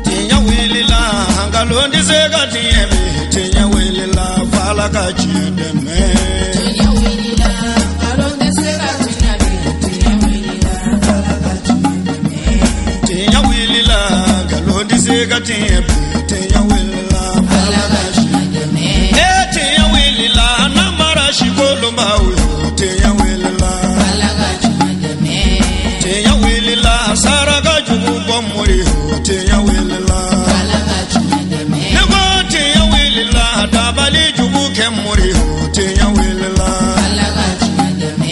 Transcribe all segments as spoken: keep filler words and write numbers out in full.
Tiɲɛ wulila, nkalon tɛ se ka tiɲɛ mɛn. Tiɲɛ wulila, Fala ka tiɲɛ dɛmɛ. Tiɲɛ wulila, nkalon tɛ se ka tiɲɛ mɛn. Tiɲɛ wulila, Fala ka tiɲɛ dɛmɛ. Tiɲɛ wulila, nkalon tɛ se ka tiɲɛ mɛn. Tiɲɛ wulila, Fala ka tiɲɛ dɛmɛ. Ee, tiɲɛ wulila, namara si kolonba o. Tiɲɛ wulila, Fala ka tiɲɛ dɛmɛ. Tiɲɛ wulila, saraka jugu bɔ mori o. Tiɲɛ wulila, Fala ka tiɲɛ dɛmɛ. Ne ko tiɲɛ wulila, dabali jugu kɛ mori o. Tiɲɛ wulila, Fala ka tiɲɛ dɛmɛ.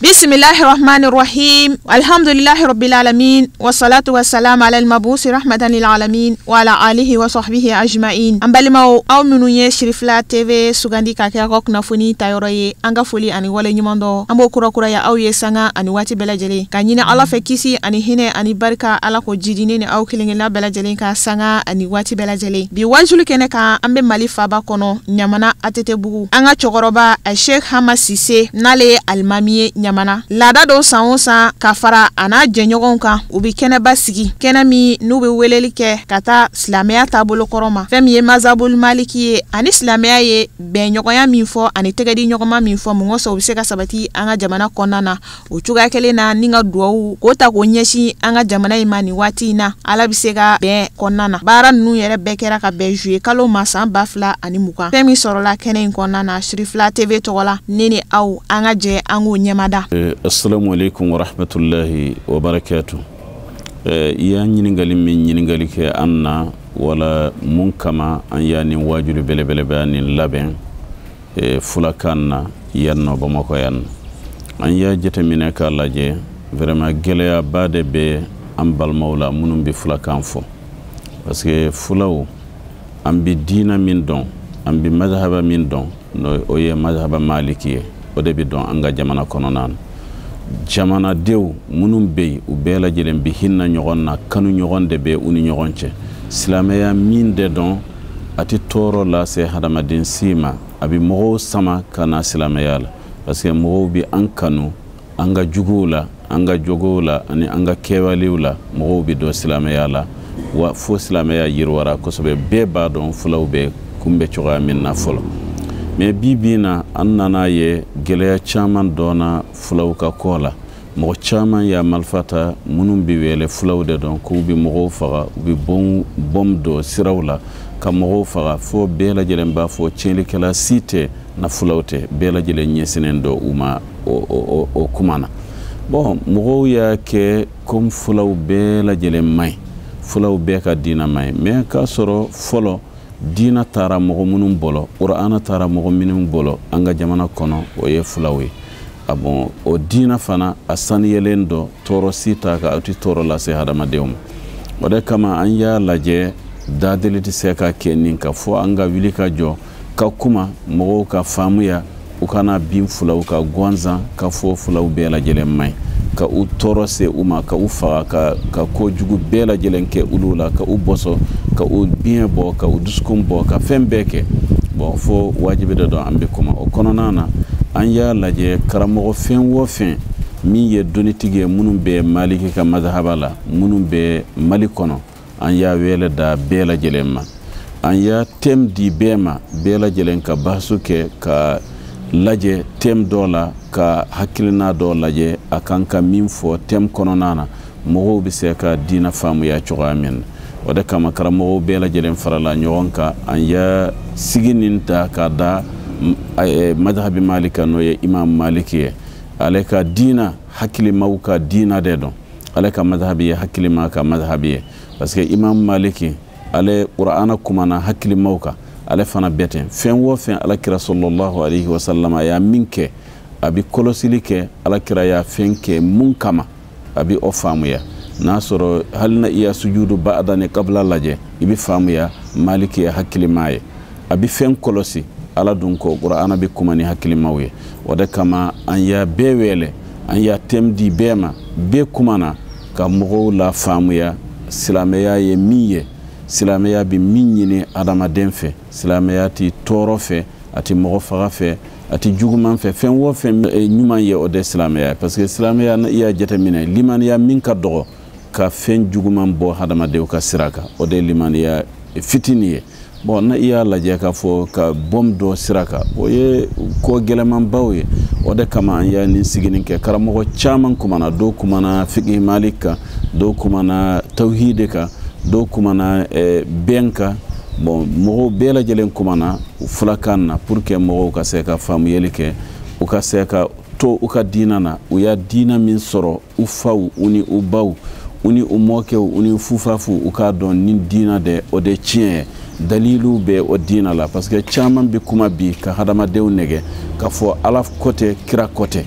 Bisimilahi rahmani rahim. Alhamdulilahi rabil alamin. Wasalaatu wasalaamu ala almabuusi rahmatan lil alamin. Wa ala alihi wa sahbihi ajmain. An balimaw, aw minnu ye Sirifila T V sugandi ka kɛ aw ka kunnafoni tayɔrɔ ye, an ka foli ani waleɲumandɔn, an b'o kurakuraya aw ye sanga ani waati bɛɛ lajɛlen. Ka ɲini Ala fɛ kisi ani hinɛ ani barika Ala ko jidini ni aw kelen-kelenna bɛɛ lajɛlen ka sanga ani waati bɛɛ lajɛlen. Bi walizuli kɛnɛ kan, an bɛ Mali faaba kɔnɔ, Ɲamana A T T bugu. An ka cɛkɔrɔba, Sheikh Hama Sise, n'ale ye alimami ye Ɲamana. Laada don san o san, ka fara a n'a jɛɲɔgɔnw kan, u bɛ kɛnɛba sigi, kɛnɛ min n'u bɛ weleli kɛ ka taa silamɛya taabolo kɔrɔ ma, fɛn min ye mazhabul maliki ye, ani silamɛya ye bɛnɲɔgɔnya min fɔ, ani tɛgɛdiɲɔgɔnma min fɔ, mun kosɔn u bɛ se ka sabati an ka jamana kɔnɔna na. O cogoya kelen na, ni ka duwawu, k'o ta k'o ɲɛsin an ka jamana in ma nin waati in na, Ala bɛ se ka bɛn kɔnɔna na. Baara ninnu yɛrɛ bɛɛ kɛra ka bɛn juillet kalo ma san ba fila ani mugan. Fɛn min sɔrɔla kɛnɛ in kɔnɔna na, Sirifila T V tɔgɔ la, ne ni aw, an ka jɛ, an k'o ɲɛmada. Eh, assalamu alaikum wa rahmatullahi wa barakatuh. Eh, i y'a ɲininkali min ɲininkali kɛ an na, wala mun kama an y'a nin waajuli belebeleba nin labɛn, eh, fulakan na yan nɔ Bamakɔ yan nɔ. An y'a jateminɛ k'a lajɛ, vraiment gɛlɛyaba de bɛ an balimaw la minnu bɛ fulakan fɔ. Parce que fulaw, an bɛ diina min dɔn, an bɛ mazhaba min dɔn, n'o o ye mazhaba maliki ye, o de bɛ dɔn an ka jamana kɔnɔna na. Jamanadenw minnu bɛ yen, u bɛɛ lajɛlen bɛ hinɛ ɲɔgɔn na, kanu ɲɔgɔn de bɛ u ni ɲɔgɔn cɛ. Silamɛya min de dɔn, a tɛ tɔɔrɔ lase hadamaden si ma, a bɛ mɔgɔw sama ka na silamɛya la, parce que mɔgɔw bɛ an kanu, an ka juguw la, an ka jogow la, ani an ka kɛwalew la, mɔgɔw bɛ don silamɛya la, wa fo silamɛya yiriwara kosɛbɛ. Bɛɛ b'a dɔn fulaw bɛ kunbɛn cogoya min na fɔlɔ. Mais bi bi in na, an nana ye gɛlɛya caman donna fulaw ka ko la. Mɔgɔ caman y'a malifa ta, minnu bɛ wele fulaw de dɔn, k'u bɛ mɔgɔw faga, u bɛ bɔn, bɔn don siraw la, ka mɔgɔw faga, fo bɛɛ lajɛlen b'a fɔ tiɲɛlikɛla si tɛ, na fulaw tɛ, bɛɛ lajɛlen ɲɛsinnen don u ma o, o, o, o kuma na. Bon, mɔgɔw y'a kɛ comme fulaw bɛɛ lajɛlen man ɲi, fulaw bɛɛ ka diina man ɲi, mais k'a sɔrɔ fɔlɔ diina taara mɔgɔ minnu bolo, Kurana taara mɔgɔ minnu bolo, an ka jamana kɔnɔ, o ye fulaw ye. A bon, o diina fana, a saniyalen don, tɔɔrɔ si t'a kan, a tɛ tɔɔrɔ lase hadamadenw ma. O de kama, an y'a lajɛ, dadeli tɛ se ka kɛ nin kan, fo an ka wuli ka jɔ, ka kuma, mɔgɔw ka faamuya, u kana bin fulaw ka gansan, ka fɔ fulaw bɛɛ lajɛlen man ɲi, ka u tɔɔrɔ se u ma, ka u faga, ka, ka ko jugu bɛɛ lajɛlen kɛ olu la, ka u bɔsɔ, ka u biɲɛ bɔ, ka u dusukun bɔ, ka fɛn bɛɛ kɛ. Bon, fo wajibi de don an bɛ kuma o kɔnɔna na. An y'a lajɛ, karamɔgɔ fɛn o fɛn min ye dɔnnitigi ye, minnu bɛ Maliki ka mazhaba la, minnu bɛ Mali kɔnɔ, an y'a wele da bɛɛ lajɛlen ma. An y'a thème di bɛɛ ma, bɛɛ lajɛlen ka bahasu kɛ, ka lajɛ thème dɔ la, ka hakilina dɔ lajɛ, a kan ka min fɔ thème kɔnɔna na, mɔgɔw bɛ se ka diina faamuya cogoya min na. O de kama, karamɔgɔw bɛɛ lajɛlen farala ɲɔgɔn kan, an y'a sigi nin ta ka da, m-, a, ɛ, mazhabi Malik kan, n'o ye Imam Malik ye. Ale ka diina, hakilimaw ka diina de don. Ale ka mazhabi ye, hakilima ka mazhabi ye. Parce que Imam Maliki, ale Kurana kumana hakilimaw kan, ale fana bɛ ten. Fɛn o fɛn Alakira sallallahu alaihi wasallam y'a min kɛ, a bɛ kɔlɔsili kɛ, Alakira y'a fɛn kɛ mun kama, a bɛ o faamuya. N'a sɔrɔ hali na i y'a sujudu ba'da ni qabla lajɛ, i bɛ faamuya Maliki ye hakilima ye. A bɛ fɛn kɔlɔsi, Ala dun ko, Kurana bɛ kuma ni hakilimaw ye. O de kama, an y'a bɛɛ wele, an y'a thème di bɛɛ ma, bɛɛ kumana ka mɔgɔw la faamuya, silamɛya ye min ye, silamɛya bɛ min ɲini adamaden fɛ, silamɛya tɛ tɔɔrɔ fɛ, a tɛ mɔgɔ faga fɛ, Ati juguman fe, fen woo fen e ɲuman ye, o de silameya. Parce que silameya na iya jatemine, limaniya min ka dogo ka fen juguman bo hadamadenw ka sira ka, o de limaniya fitini ye. Bon, na iya laje ka fo ka bom do sira ka, o ye ko geleman baw ye. O de kama an ya nin siginin ke, karamogo caman kumana, do kumana fiqhi Malik ka, do kumana tawhidi ka, do kumana, eh, ben ka. Bon, mogow bee lajɛlen kumana fulakan na pour que mogow ka se ka faamuyeli kɛ, u ka se ka to u ka diina na, u ya diina min sɔrɔ u faw, u ni u baw, u ni u mɔkɛw, u ni u fufafu, u k'a dɔn nin diina dɛ, o de tiɲɛ ye. Dalilu bɛ o diina la, parce que caman bi kuma bi ka hadamadenw nɛgɛ, ka fɔ Ala kɔtɛ, kira kɔtɛ.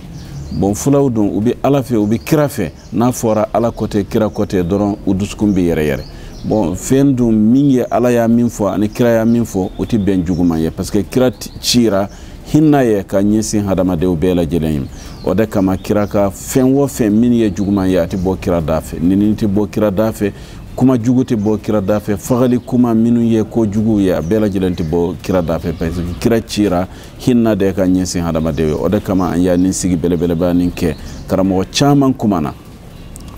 Bon, fulaw dun, u bi Ala fɛ, u bi kira fɛ. N'a fɔra Ala kɔtɛ, kira kɔtɛ dɔrɔn, u dusukun bɛ yɛrɛyɛrɛ. Bon, fɛn dun min ye Ala y'a min fɔ ani kira y'a min fɔ, o ti bɛn juguman ye, parce que kira t-, cira hinna ye ka ɲɛsin hadamadenw bɛɛ lajɛlen. O de kama kira ka fɛn o fɛn min ye juguman ye, a ti bɔ kira da fɛ. Nini ti bɔ kira da fɛ, kuma jugu ti bɔ kira da fɛ, fagali kuma minnu ye ko jugu ye, a bɛɛ lajɛlen ti bɔ kira da fɛ, parce que kira cira hinna de ka ɲɛsin hadamadenw ye. O de kama an y'a nin sigi belebeleba nin kɛ, karamɔgɔ caman kumana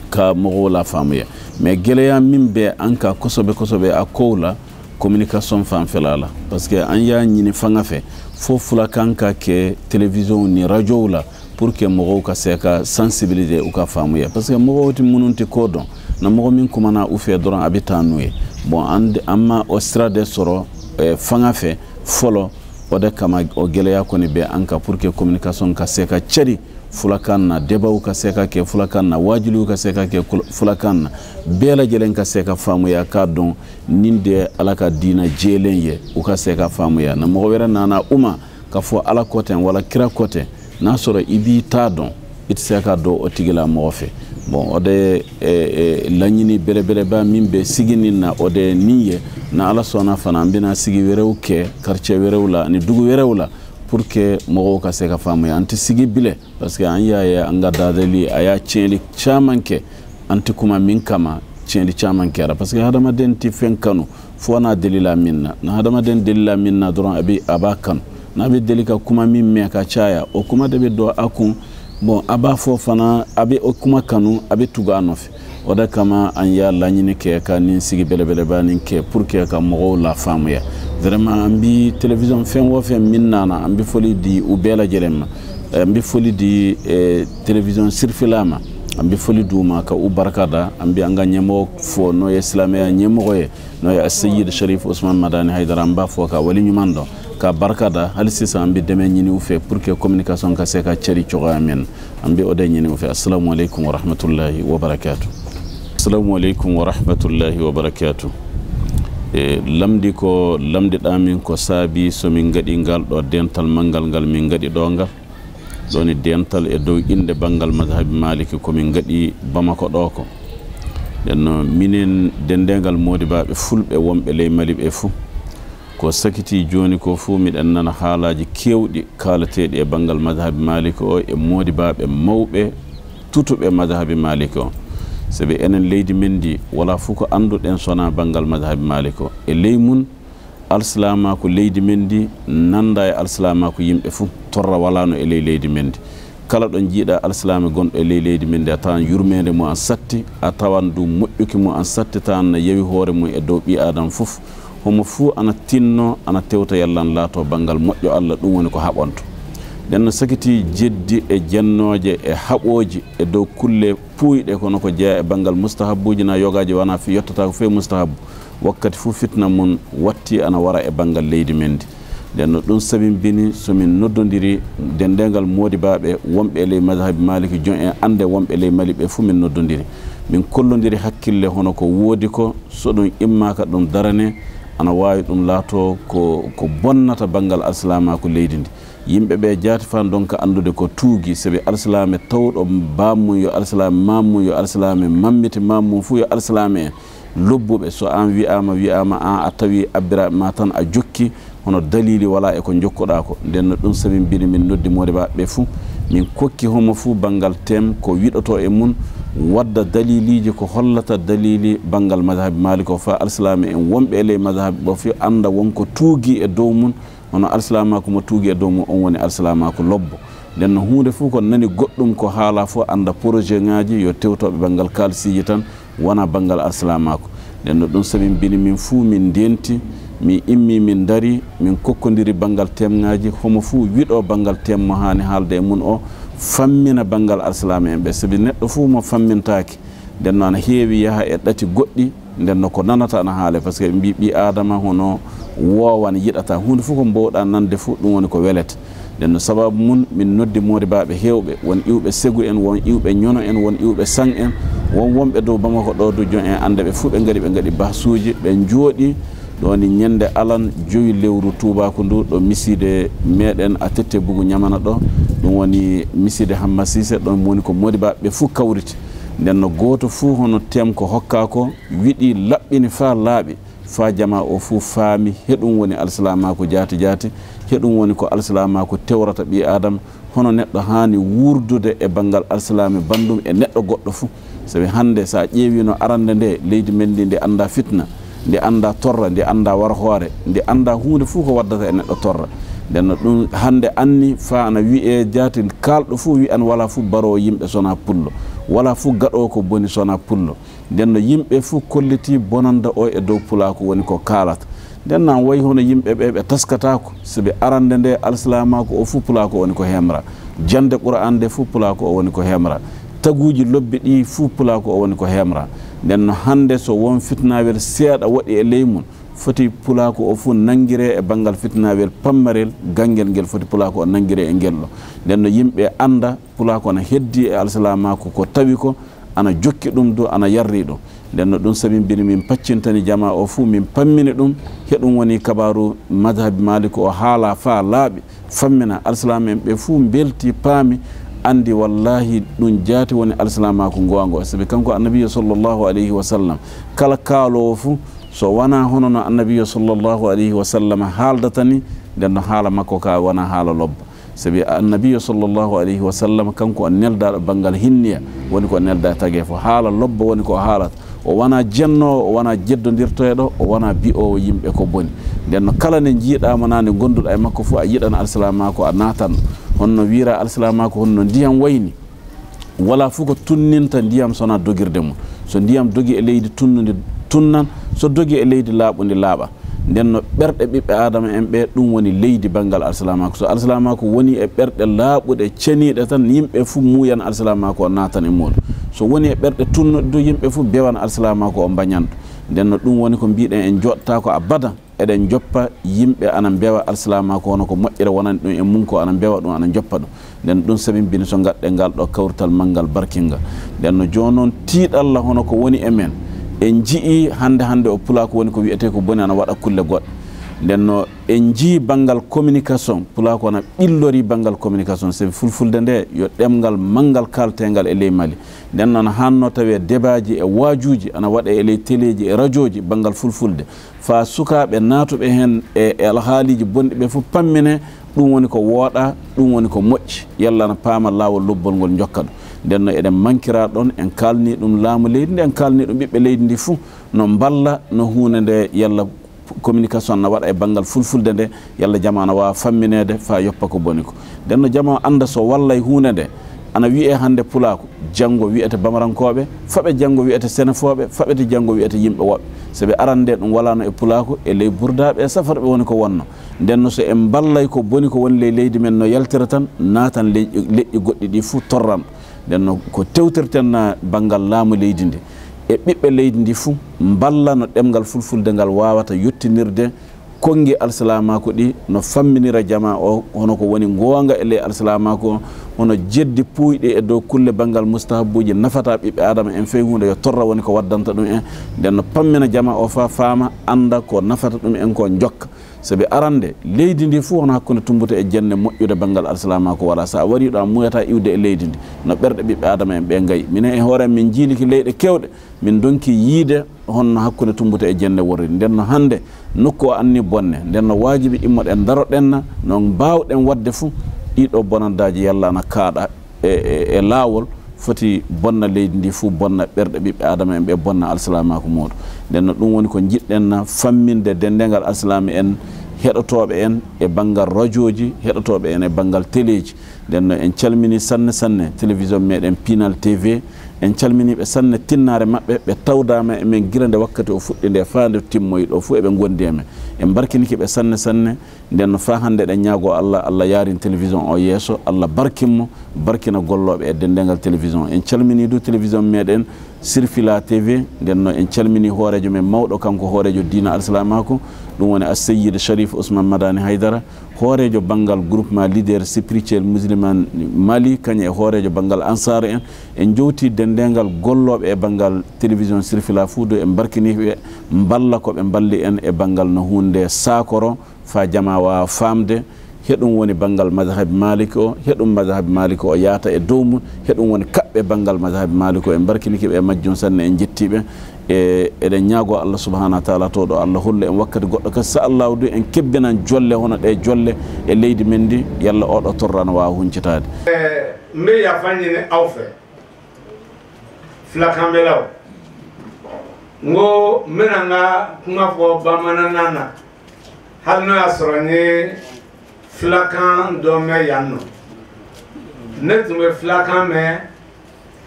ka mɔgɔw lafaamuya. Mais gɛlɛya min bɛ an ka kosɛbɛ kosɛbɛ a kow la, communication fanfɛla la. Parce que an y'a ɲini fanga fɛ, fo fulakan ka kɛ télévision ni radio la, pour que mɔgɔw ka se ka sensibiliser u ka faamuya. Parce que mɔgɔw ti minnu ti ko dɔn, na mɔgɔ min kumana u fɛ dɔrɔn, a bɛ taa n'u ye. Bon, an, an ma o sira de sɔrɔ, eh, fanga fɛ fɔlɔ, o de kama o gɛlɛya kɔni bɛ an ka pour que communication ka se ka cari fulakan na, debaw ka se ka kɛ fulakan na, wajuliw ka se ka kɛ kul-, fulakan na, bɛɛ lajɛlen ka se ka faamuya k'a dɔn nin de Ala ka diina jɛlen ye, u ka se ka faamuya. Na mɔgɔ wɛrɛ nana uma ka fɔ Ala kɔtɛ wala kira kɔtɛ, n'a sɔrɔ i b'i ta dɔn, i tɛ se ka dɔn o tigila mɔgɔ fɛ. Bon, o de, eh, eh, laɲini belebeleba min bɛ siginin na, o de nin ye, na Ala sɔnna fana, an bɛna sigi wɛrɛw kɛ quartier wɛrɛw la ani dugu wɛrɛw la, pour que mɔgɔw ka se ka faamuya. An tɛ sigi bilen, parce que an y'a ye an ka dadali, a y'a tiɲɛli caman kɛ. An tɛ kuma min kama, tiɲɛli caman kɛra. Parce que hadamaden tɛ fɛn kanu fo n'a delila min na. Na hadamaden delila min na dɔrɔn, a bɛ, a b'a kanu. N'a bɛ deli ka kuma min mɛn ka caya, o kuma de bɛ don a kun. Bon, a b'a fɔ fana, a bɛ o kuma kanu, a bɛ tugu a nɔfɛ. O de kama an y'a laɲini kɛ ka nin sigi belebeleba nin kɛ pour que ka mɔgɔw lafaamuya. Vraiment, an bi télévision fɛn o fɛn min nana, an bi foli di u bɛɛ lajɛlen ma. Eh, an bi foli di, eh, télévision sirifila ma. An bi foli di u ma ka u barika da. An bi an ka ɲɛmɔgɔ fo, n'o ye silamɛya ɲɛmɔgɔ ye, n'o ye Aseyid Sharif Usman Madani Haydara, an b'a fɔ ka wali ɲuman dɔn, ka barika da. Hali sisan an bi dɛmɛ ɲini u fɛ pour que communication ka se ka cari cogoya min. An bi o de ɲini u fɛ. Assalamu alaikum wa rahmatullahi wa barakatuh. Assalamu alaikum wa rahmatullahi wa barakatuh. E, lamdi ko lamdiɗaa min ko saabi so min ngaɗi ngal ɗo dental manngal ngal min ngaɗi ɗo ngal. Ɗoni dental e dow innde banngal madhabi Maliki ko min ngaɗi Bamako ɗo ko. Nden no minen denndeengal moodibaaɓe fulɓe wonɓe ley Mali ɓe fuu, ko sakitii jooni ko fuu, miɗen nana haalaaji keewɗi kaalateeɗi e banngal madhabi Maliki o e moodibaaɓe mawɓe tutuɓe madhabi Maliki o. Sabi enen leydi men ndi, walaa fuu ko annduɗen so wanaa banngal madhabi Maliki o. E ley mum, alsilaamaaku leydi men ndi nanndaa e alsilaamaaku yimɓe fuu. Torra walaano e ley leydi men ndi. Kala ɗo njiiɗaa alsilaame gonɗo e ley leydi men ndi, a tawan yurmeende mum ana satti, a tawan duu moƴƴuki mum ana satti, tawan na yawi hoore mum e dow ɓii aadama fof. Homo fuu ana tinnoo, ana tewta yalla ana laatoo banngal moƴƴo Alla, ɗum woni ko haɓonto. Nden no sakitii jeddi e jennooje e haɓooji e dow kulle puuyɗe, kono ko jeyaa e banngal mustahabbuuji naa yogaaji, wanaa fii, yottataako fee mustahabbu. Wakkati fuu fitina mum wattii ana wara e banngal leydi men ndi. Nden no ɗum sabimbini so min noddondiri denndeengal moodibaaɓe wonɓe e ley madhabi Maliki, jon en annde wonɓe ley Mali ɓe fuu min noddondiri. Min kollondiri hakkille hono ko woodi ko, so ɗum immaaka ɗum daranee, ana waawi ɗum laatoo ko, ko bonnata banngal alsilaamaaku leydi ndi. Yimɓe ɓe jaati faa ndonka anndude ko tuugi, sabi alsilaame tawɗo baam mum yo alsilaame, maam mum yo alsilaame, mammiti maam mum fuu yo alsilaame en. Lobbuɓe, so aan wi'aama, wi'aama aan a tawi abbiraaɓe maa tan a jokki, hono daliili walaa e ko njokkuɗaa ko. Nden no ɗum sabimbini min noddi moodibaaɓe ɓe fuu, min kokki homo fuu banngal tem ko wiɗotoo e mum, wadda daliiliiji ko hollata daliili banngal madhabi Maalik o faa alsilaame en wonɓe e ley madhabi o fii annda won ko tuugi e dow mum, Hono alsilaamaaku mo tuugi e dow mum, on woni alsilaamaaku lobbo. Nden no huunde fuu ko nani goɗɗum ko haalaa fuu, annda porojeŋaaji yo tewtooɓe banngal kaalisiiji tan, wonaa banngal alsilaamaaku. Nden no ɗum sabi mbini min fuu min ndenti, min immii, min ndarii, min kokkondiri banngal teemŋaaji, homo fuu wiɗoo banngal teem mo haani haalde e mum o, fammina banngal alsilaama'en ɓe. Sabi neɗɗo fuu mo fammintaake, nden no ana heewi yaha e ɗati goɗɗi, nden no ko nanata ana haalee, parce que ɓe mbii ɓii aadama hono woowan yiɗata. Huunde fuu ko mboowɗaa nande fuu, ɗum woni ko welete. Nden no sababu mum, min noddi moodibaaɓe heewɓe, won iwɓe segu en, won iwɓe ñono en, won iwɓe saŋ en, won wonɓe dow Bamako ɗoo du, jon en annda ɓe fuu, ɓe ngari, ɓe ngaɗi bahsuuji, ɓe njooɗii ɗoo ni ñannde alan jowi lewru tuubaaku ndu, ɗo misiide meɗen a tette bugu ñamana ɗoo, ɗum woni misiide Hamma Siise, ɗon woni ko moodibaaɓe ɓe fuu kawriti. Nden no gooto fuu hono teem ko hokkaa ko, wiɗi, laɓɓini faa laaɓi, faa jamaa o fuu faami, heɗum woni alsilaamaaku jaati jaati, heɗum woni ko alsilaamaaku tewrata ɓii aadama, hono neɗɗo haani wuurdude e banngal alsilaame banndum e neɗɗo goɗɗo fuu. Sabi hannde, so a ƴeewii no arannde nde, leydi men ndi, ndi anndaa fitna, ndi anndaa torra, ndi anndaa warhoore, ndi anndaa huunde fuu ko waddata e neɗɗo torra. Nden no ɗum hannde anni faa ana wiyee jaati, kaalɗo fuu wiyan walaa fuu baroowo yimɓe so wanaa pullo, walaa fuu gaɗoowo ko boni so wanaa pullo. Nden no yimɓe fuu kollitii bonannda o e dow pulaaku woni ko kaalata. Nden no ana wayi hono yimɓe ɓee ɓe taskataako, sabi arannde nde alsilaamaaku o fuu pulaaku o woni ko heemra. Jannde Qur'aan nde fuu pulaaku o woni ko heemra. Taguuji lobbi ɗii fuu pulaaku o woni ko heemra. Nden no hannde so won fitnaawel seeɗa waɗi e ley mum, foti pulaaku o fuu nanngiree e banngal fitnaawel pammarel, ganngel ngel foti pulaaku o nanngiree e ngel ɗoo. Nden no yimɓe annda pulaaku ana heddii e alsilaamaaku ko tawi ko, ana jokki ɗum du, ana yarri ɗum. Nden no ɗum sabi mbini min paccintani jamaa o fuu, min pammini ɗum. Heɗum woni kabaaru madhabi Maaliku o haalaa faa laaɓi, fammina. Alsilaama'en ɓe fuu mbeltii, paami, anndi wallaahi ɗum jaati woni alsilaamaaku ngoongo. Sabi kanko Annabiyo sallallahu alayhi wa sallam, kala kaaloowo fuu, so wanaa hono no Annabiyo sallallahu alayhi wa sallam haaldata nii, nden no haala makko kaa wanaa haala lobba. Sabi Annabiyo sallallahu alayhi wa sallam, kanko o neldaaɗo banngal hinniya, woni ko neldaa e tageefo. Haala lobba woni ko o haalata. O wanaa jennoowo, o wanaa jeddondirtoyɗo, o wanaa bi'oowo yimɓe ko boni. Nden no kala nde njiiɗaa mo naa nde ngonduɗaa e makko fuu, a yiɗan alsilaamaaku, a naatan. Honno wiiraa alsilaamaaku, honno ndiyam wayni. Walaa fuu ko tunninta ndiyam so wanaa dogirde mum. So ndiyam dogii e leydi tunnundi, tunnan. So dogii e leydi laaɓundi, laaɓa. Nden no ɓerɗe ɓiɓɓe aadama'en ɓee, ɗum woni leydi banngal alsilaamaaku. So alsilaamaaku wonii e ɓerɗe laaɓuɗe, ceniiɗe tan, yimɓe fuu muuyan alsilaamaaku o naatan e muuɗum. So wonii e ɓerɗe tunnuɗe du, yimɓe fuu bewan alsilaamaaku o mbañan ɗum. Nden no ɗum woni ko mbiiɗen en njooɗtaako abada. Eɗen njoppa yimɓe ana mbewa alsilaamaaku, hono ko moƴƴere wonani ɗum e mum ko ana mbewa ɗum, ana njoppa ɗum. Nden ɗum sabimbini so ngaɗɗen ngal ɗoo kawrital manngal barkingal. Nden no jooni noon tiiɗalla hono ko woni e men. En njiyii hannde hannde o pulaaku woni ko wiyetee ko boni ana waɗa kulle goɗɗe. Nden no en njiyii banngal communication, pulaaku ana ɓillorii banngal communication, sabi fulfulde nde yo ɗemngal manngal kaalteengal e ley Mali. Nden no ana haannoo tawee debaaji e waajuuji ana waɗee e ley teleeji e rajooji banngal fulfulde. Faa sukaaɓe naatuɓe heen e, e alhaaliiji bonɗi ɓee fof pamminee, ɗum woni ko wooɗaa, ɗum woni ko moƴƴi, yalla ana paama laawol lobbol ngol njokka ɗum. Nden no eɗen mankiraa ɗoon, en kaalnii ɗum laamu leydi ndi, en kaalnii ɗum ɓiɓɓe leydi ndi fuu, no mballa, no huunde nde yalla communication na waɗa e banngal fulfulde nde, yalla jamaa ana waawa fammineede faa yoppa ko boni ko. Nden no jamaa o annda so wallay huunde nde, ana wiyee hannde pulaaku, janngo wiyete bamarankooɓe, faɓe janngo wiyete senefooɓe, faɓete janngo wiyete yimɓe woɓɓe. Sabi arannde ɗum walaano e pulaaku, e ley burdaaɓe e safarɓe woni ko wonnoo. Nden no so en mballay ko boni ko woni ley leydi men no yaltira tan, naatan leƴƴi, leƴƴi goɗɗi ɗii fuu torran. Nden no ko tewtirten na banngal laamu leydi ndi e ɓiɓɓe leydi ndi fuu, mballa no ɗemngal fulfulde ngal waawata yottinirde konngi alsilaamaaku ɗi, no famminira jamaa o, hono ko woni ngoonga e ley alsilaamaaku o, hono jeddi puuyɗi e dow kulle banngal mustahabbuuji nafata ɓiɓɓe aadama en fey huunde, yo torra woni ko waddanta ɗum en. Nden no pammina jamaa o faa faama, annda ko nafata ɗum en ko njokka. Sabi arannde, leydi ndi fuu hono hakkunde tummbute e jenne moƴƴude banngal alsilaamaaku walaa. So a warii ɗo, a muuyataa iwde e leydi ndi, no ɓerɗe ɓiɓɓe aadama en ɓee ngayi. Minen e hoore am, min njiiliki leyɗe keewɗe, min ndonki yiide honno hakkunde tummbute e jenne worri. Nden no hannde nokku o annii bonne. Nden no waajibi immoɗen ndaroɗen na no mbaawɗen waɗde fuu ɗii ɗoo bonandaaji yalla ana kaaɗa e, e, e laawol foti bonna leydi ndi fuu, bonna ɓerɗe ɓiɓɓe aadama en ɓee, bonna alsilaamaaku muuɗum. Nden no ɗum woni ko njiɗɗen na famminde denndeengal alsilaame en heɗotooɓe en e banngal rajooji, heɗotooɓe en e banngal teleeji. Nden noon, en calminii sanne sanne television meeɗen Pinal T V. En calminii ɓe sanne, tinnaare maɓɓe, ɓe tawdaama e men gila nde wakkati o fuɗɗi nde faa nde timmoyi ɗo fuu eɓe ngondi e men. En mbarkinike ɓe sanne sanne. Nden noon, faa hannde eɗen ñaagoo Allah, Allah yaarin television o yeeso, Allah barkin mo, barkina gollooɓe e denndaangal television. En calminii du television meeɗen Sirfila T V. Nden noon, en calminii hooreejo men mawɗo, kanko hooreejo diina alsilaamaaku, ɗum woni Asseyid Sharif Ousmane Madani Haydara, hooreejo banngal groupement leader spirituel musulman Mali, kañum e hooreejo banngal Ansaar en. En njowtii denndaangal gollooɓe e banngal television Sirfila fuu du, en mbarkinii ɓe, mballa ko ɓe mballi en e banngal no huunde saakoro, faa jamaa waawa faamde. Heɗum woni banngal madhabi Malik o, heɗum madhabi Malik o yaata e dow mum, heɗum woni kaɓɓe banngal madhabi Malik o. En mbarkinike ɓe e majjum sanne, en njettii ɓe. E, eɗen ñaagoo Allah subhaanahu wa taala to ɗo Allah hollu en wakkati goɗɗo kadi, sa Allahu du, en kebbinan jolle hono ɗee jolle e leydi men ndi, yalla oo ɗoo torra no waawa huncitaade. Mbe yafanñine awfe. Fulakanbelaw. N ko n bɛna n ka kuma fɔ bamanankan na, hali n'o y'a sɔrɔ n ye fulakan dɔ mɛn yan nɔ. Ne tun bɛ fulakan mɛn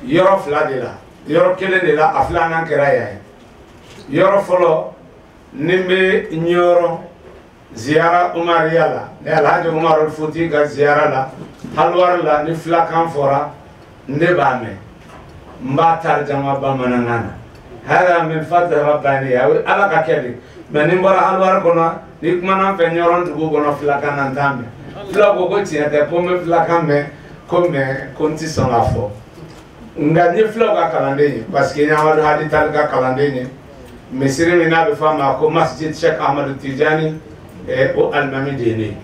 yɔrɔ fila de la, yɔrɔ kelen de la, a filanan kɛra yan ye. Yɔrɔ fɔlɔ, ni n bɛ Ɲɔrɔ, ziyara Umariya la, ni Alhaji Umarul Futi ka ziyara la, Haliwari la, ni fulakan fɔra, n de b'a mɛn. N b'a tarjama bamanankan na. Hada min fadli rabbani, o ye Ala ka kɛ de. Mais ni n bɔra Haliwari kɔnɔ, ni kumana n fɛ Ɲɔrɔ dugu kɔnɔ, fulakan na, n t'a mɛn. Fulaw ko, ko tiɲɛ tɛ, ko n bɛ fulakan mɛn, ko mais ko n tɛ sɔn k'a fɔ. Nka n ye fulaw ka kalanden ye, parce que n ye Amadu Hadi Tali ka kalanden ye. Misiri min n'a bɛ fɔ a ma ko Masjid Cheikh Ahmadu Tijani, eh, o alimami de ye ne ye.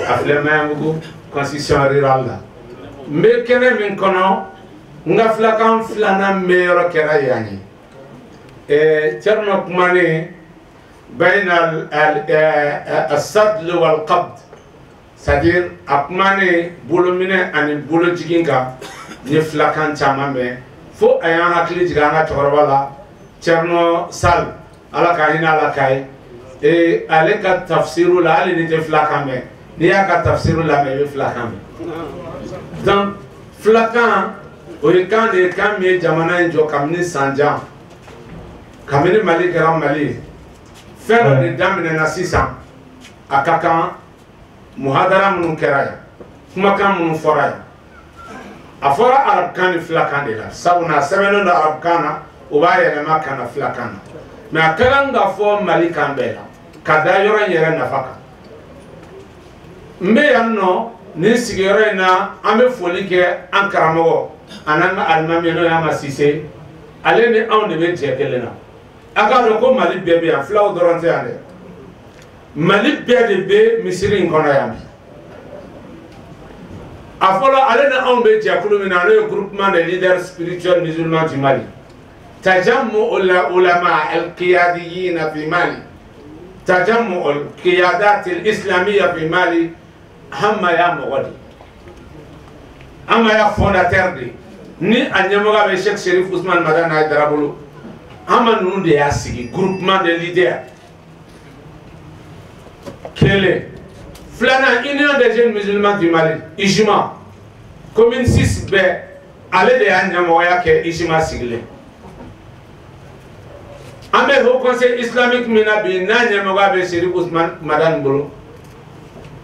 A filɛ Mayanbugu constitution rurale la. N bɛ kɛnɛ min kɔnɔ, n ka fulakan filanan mɛnyɔrɔ kɛra yan ye. Eh, Cerno kumanen, bayna al, al, eh, eh, as-sadl wal qabd. C'est-à-dire, a kumanen bolominɛ ani bolojigin kan, n ye fulakan caman mɛn, fo a y'an hakili jigin an ka cɛkɔrɔba la, Cerno Sal, Ala ka hinɛ a la, Kayi. Ee, ale ka tafsiru la, hali n'i tɛ fulakan mɛn, n'i y'a ka tafsiru lamɛn, i bɛ fulakan mɛn. Donc, fulakan, o ye kan de ye, kan min ye jamana in jɔ kabini san jan, kabini Mali kɛra Mali ye. Fɛn dɔ de daminɛna sisan, a ka kan. Muhadara minnu kɛra yan, kumakan minnu fɔra yan, a fɔra arabukan ni fulakan de la, sabu n'a sɛbɛnnen don arabukan na, u b'a yɛlɛma ka na fulakan na. Mais a ka kan ka fɔ Mali kan bɛɛ la, ka da yɔrɔ in yɛrɛ nafa kan. N bɛ yan nɔ, nin sigiyɔrɔ in na, an bɛ foli kɛ an karamɔgɔ an'an ka alimami, n'o ye Ama Sise, ale ni anw de bɛ jɛ kelen na. A k'a dɔn ko Mali bɛɛ bɛ yan, fulaw dɔrɔn tɛ yan dɛ. Mali bɛɛ de bɛ misiri in kɔnɔ yan bi. A fɔlɔ, ale ni anw bɛ jɛkulu min na, n'o ye Groupement des Leaders Spirituels Musulmans du Mali, Tajammu al Ulama al Qiyadiyyin fi Mali, Tajammu al Qiyadat al Islamiyya fi Mali, Hamaya mɔgɔ de. Hamaya fondateur de. Ni a ɲɛmɔgɔ bɛ Cheikh Chérif Ousmane Madani Haidara bolo, Hama ninnu de y'a sigi, Groupement des Leaders. Kelen. Filanan, Union des Jeunes Musulmans du Mali, UJMA. Commune six bɛɛ, ale de y'a ɲɛmɔgɔya kɛ UJMA sigilen. An bɛ Haut Conseil Islamique min na bi, n'a ɲɛmɔgɔya bɛ Chérif Ousmane Madani bolo.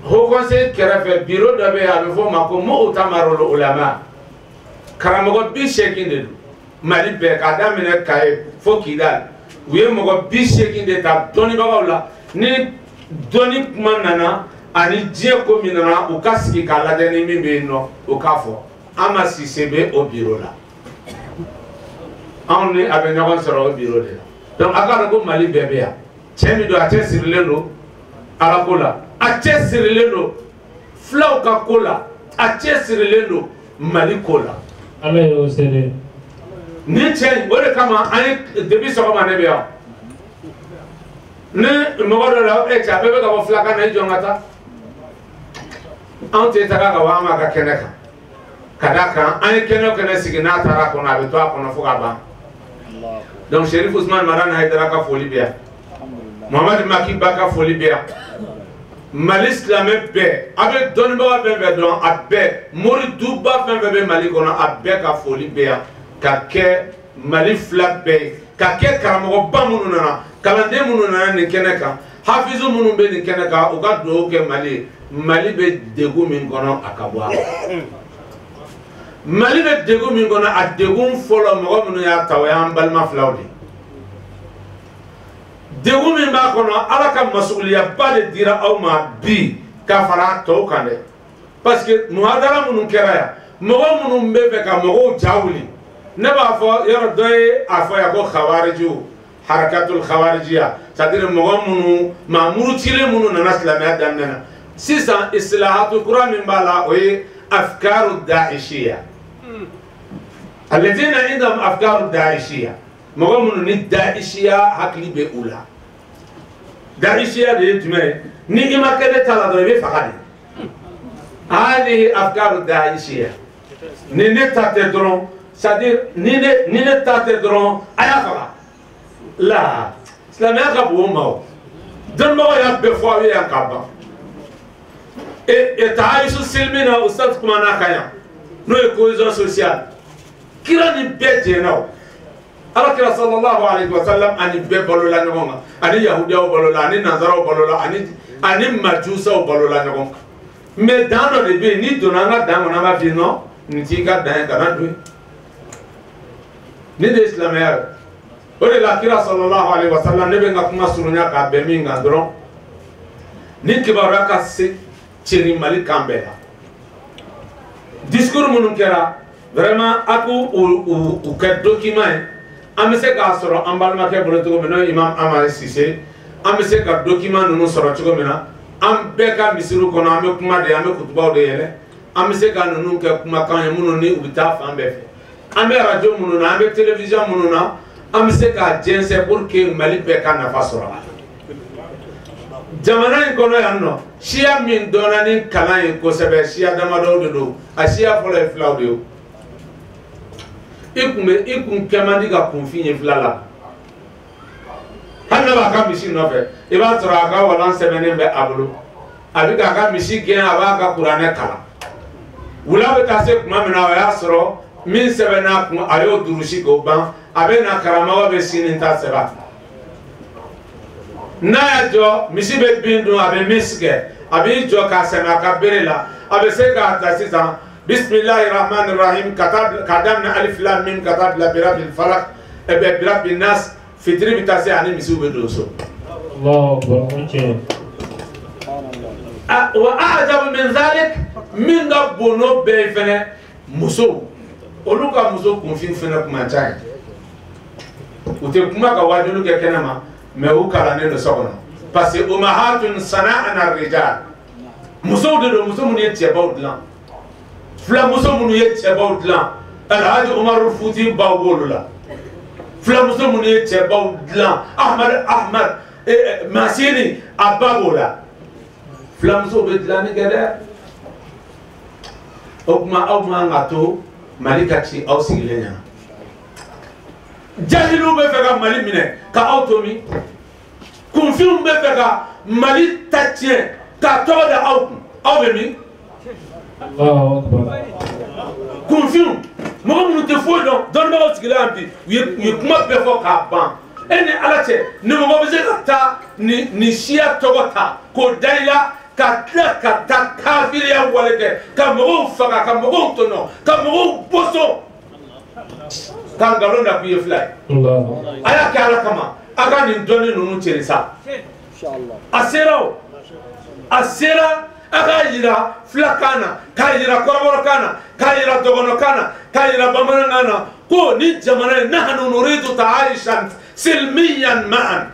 Haut Conseil kɛrɛfɛ, bureau dɔ bɛ yen, a bɛ fɔ o ma ko Mu'tamarul Ulama. Karamɔgɔ bi seegin de don. Mali bɛɛ, k'a daminɛ Kayi fo Kidali, u ye mɔgɔ bi seegin de ta dɔnnibagaw la. Ni dɔnni kuma nana, ani diɲɛ ko min nana, u ka sigi k'a lajɛ ni min bɛ yen nɔ, u k'a fɔ. Ama Sise bɛ o bureau la. Anw ni a bɛ ɲɔgɔn sɔrɔ o bureau de la. Donc, a k'a dɔn ko Mali bɛɛ bɛ yan. Cɛ min don, a cɛsirilen don Ala ko la, a cɛsirilen don fulaw ka ko la, a cɛsirilen don Mali ko la. Ala y'o sɛbɛn. Nin cɛ in, o de kama an ye, depuis sɔgɔma ne bɛ yan. Ni mɔgɔ dɔ la, e cɛ, a bɛɛ bɛ ka bɔ fulakan na, i jɔ n ka taa. Anw tɛ taga ka bɔ an ma ka kɛnɛ kan. Ka d'a kan, an ye kɛnɛ o kɛnɛ sigi, n'a taara a kɔnɔ, a bɛ to a kɔnɔ fo ka ban. Donc, Chérif Ousmane Madani Haidara ka foli bɛ yan. Mohamed Maki Ba ka foli bɛ yan. Mali silamɛ bɛɛ, a bɛ dɔnnibaga fɛn fɛn dɔn, a bɛɛ, moriduba fɛn fɛn bɛ Mali kɔnɔ, a bɛɛ ka foli bɛ yan, ka kɛ Mali fila bɛɛ ye, ka kɛ karamɔgɔba minnu nana, kalanden minnu nana nin kɛnɛ kan, hafizu minnu bɛ nin kɛnɛ kan, u ka dugawu kɛ Mali ye. Mali bɛ degun min kɔnɔ, a ka bɔ a kɔnɔ. Mali bɛ degun min kɔnɔ, a degun fɔlɔ, mɔgɔ minnu y'a ta, o y'an balima filaw de ye. Degun min b'a kɔnɔ, Ala ka masuliyaba de dira aw ma bi, ka fara tɔw kan dɛ. Parce que muhadara minnu kɛra yan, mɔgɔ minnu bɛ fɛ ka mɔgɔw ja wuli, ne b'a fɔ, yɔrɔ dɔ ye a fɔ yan ko khawariju, harakatul khawarijiya, c'est-à-dire mɔgɔ minnu, maa murutilen minnu nana silamɛya daminɛ na. Sisan, isilahatu kura min b'a la, o ye afkaru daishiya. Alladhina indahum afkaru daishiya. Mɔgɔ minnu ni daishiya hakili bɛ u la. Daishiya de ye jumɛn ye? Ni i ma kɛ ne ta la dɔrɔn, i bɛ faga de. Hadihi afkaru daishiya. Ni ne ta tɛ dɔrɔn, c'est-à-dire, ni ne, ni ne ta tɛ dɔrɔn, a y'a faga. La, silamɛya ka bon o ma o. Dɔnnibagaw y'a bɛɛ fɔ aw ye yan ka ban. E, e, tahayisu silimi na, Ustaz kumana a kan yan. N'o ye cohésion sociale. Kira ni bɛɛ jɛnna o. Alakira sallallahu alayhi wa sallam ani bɛɛ balola ɲɔgɔn kan. Ani yahudiyaw balola, ani nansaraw balola, ani, ani majusaw balola ɲɔgɔn kan. Mais dan dɔ de bɛ yen, n'i donna an ka dan kɔnɔ, an b'a f'i ye, non, nin t'i ka dan ye, kana don yen. Nin de ye silamɛya ye. O de la, kira sallallahu alayhi wa sallam, ne bɛ n ka kuma surunya k'a bɛn min kan dɔrɔn, ni kibaruya ka se cɛri Mali kan bɛɛ la. Discours minnu kɛra, vraiment, a k'u, u, u, u kɛ document ye. An bɛ se k'a sɔrɔ an balimakɛ bolo cogo min, n'o ye Imam Amari Sise, an bɛ se ka document ninnu sɔrɔ cogo min na, an bɛɛ ka misiriw kɔnɔ, an bɛ kuma de, an bɛ kutubaw de yɛlɛ. An bɛ se ka ninnu kɛ kumakan ye minnu ni u bɛ taa fan bɛɛ fɛ. An bɛ arajo minnu na, an bɛ television minnu na, an bɛ se k'a jɛnsɛn pour que Mali bɛɛ ka nafa sɔrɔ a la. Jamana in kɔnɔ yan nɔ, siya min dɔnna ni kalan ye kosɛbɛ, siya damadɔw de don. A siya fɔlɔ ye filaw de ye. I kun bɛ, i kun kɛ man di ka kunfin ye fila la. Hali n'a b'a ka misi nɔfɛ, i b'a sɔrɔ a ka walan sɛbɛnnen bɛ a bolo. A bɛ k'a ka misi gɛn, a b'a ka kuranɛ kalan. Wula bɛ taa se tuma min na, o y'a sɔrɔ min sɛbɛnna a kun, a y'o durusi k'o ban. A bɛ na, karamɔgɔ bɛ sini ta sɛbɛn a kun. N'a y'a jɔ, misi bɛ bin dun, a bɛ misi kɛ, a b'i jɔ k'a sɛmɛ a ka bere la. A bɛ se k'a ta sisan, bisimilahi rahmani rahim, ka taa bila, k'a daminɛ alif lam mim, ka taa bila birabil falak, ɛ, bɛ birabil nas. Fitiri bɛ taa se ani misiw bɛ don so. Alahu akibaru, o ye tiɲɛ ye. A, wa ajabu min zalik, min ka bon n'o bɛɛ ye fɛnɛ, musow, olu ka muso kunfin fɛnɛ kun man ca yen. U tɛ kuma ka waajuli kɛ kɛnɛma, mais u kalannen don so kɔnɔ. Parce que umahatun sana'na rijal. Musow de don, muso minnu ye cɛbaw dilan. Fulamuso minnu ye cɛbaw dilan, Alhaji Umaru Futi baw b'olu la. Fulamuso minnu ye cɛbaw dilan, Ahmad, Ahmad, eh, eh, Masini, a ba b'o la. Fulamuso bɛ dilanni kɛ dɛ. O tuma, aw man ka to Mali ka ci aw sigilen ɲɛna. Jahiliw bɛ fɛ ka Mali minɛ, ka aw to min? Kunfinw bɛ fɛ ka Mali ta tiɲɛ, k'a tɔgɔ da aw kun. Aw bɛ min? Alahu akibaru. Kunfinw, mɔgɔ minnu tɛ foyi dɔn, dɔnnibagaw sigilen yan bi, u ye, u ye kuma bɛɛ fɔ k'a ban. E ni Ala cɛ, ni mɔgɔ bɛ se ka taa ni, ni siya tɔgɔ ta, k'o da i la, ka tila ka taa kafiriya wale kɛ, ka mɔgɔw faga, ka mɔgɔw tɔɲɔ, ka mɔgɔw boso. Ka nkalon da k'u ye fila ye. Alahu. A y'a kɛ Ala kama. A ka nin dɔnni ninnu cɛri sa. Inshallah. A sera o. A sera, a k'a jira fulakan na, k'a jira kɔrɔbɔrɔkan na, k'a jira dɔgɔnɔkan na, k'a jira bamanankan na, ko ni jamana in, nahanu nuridu ta'ayushan silmiyan ma'an.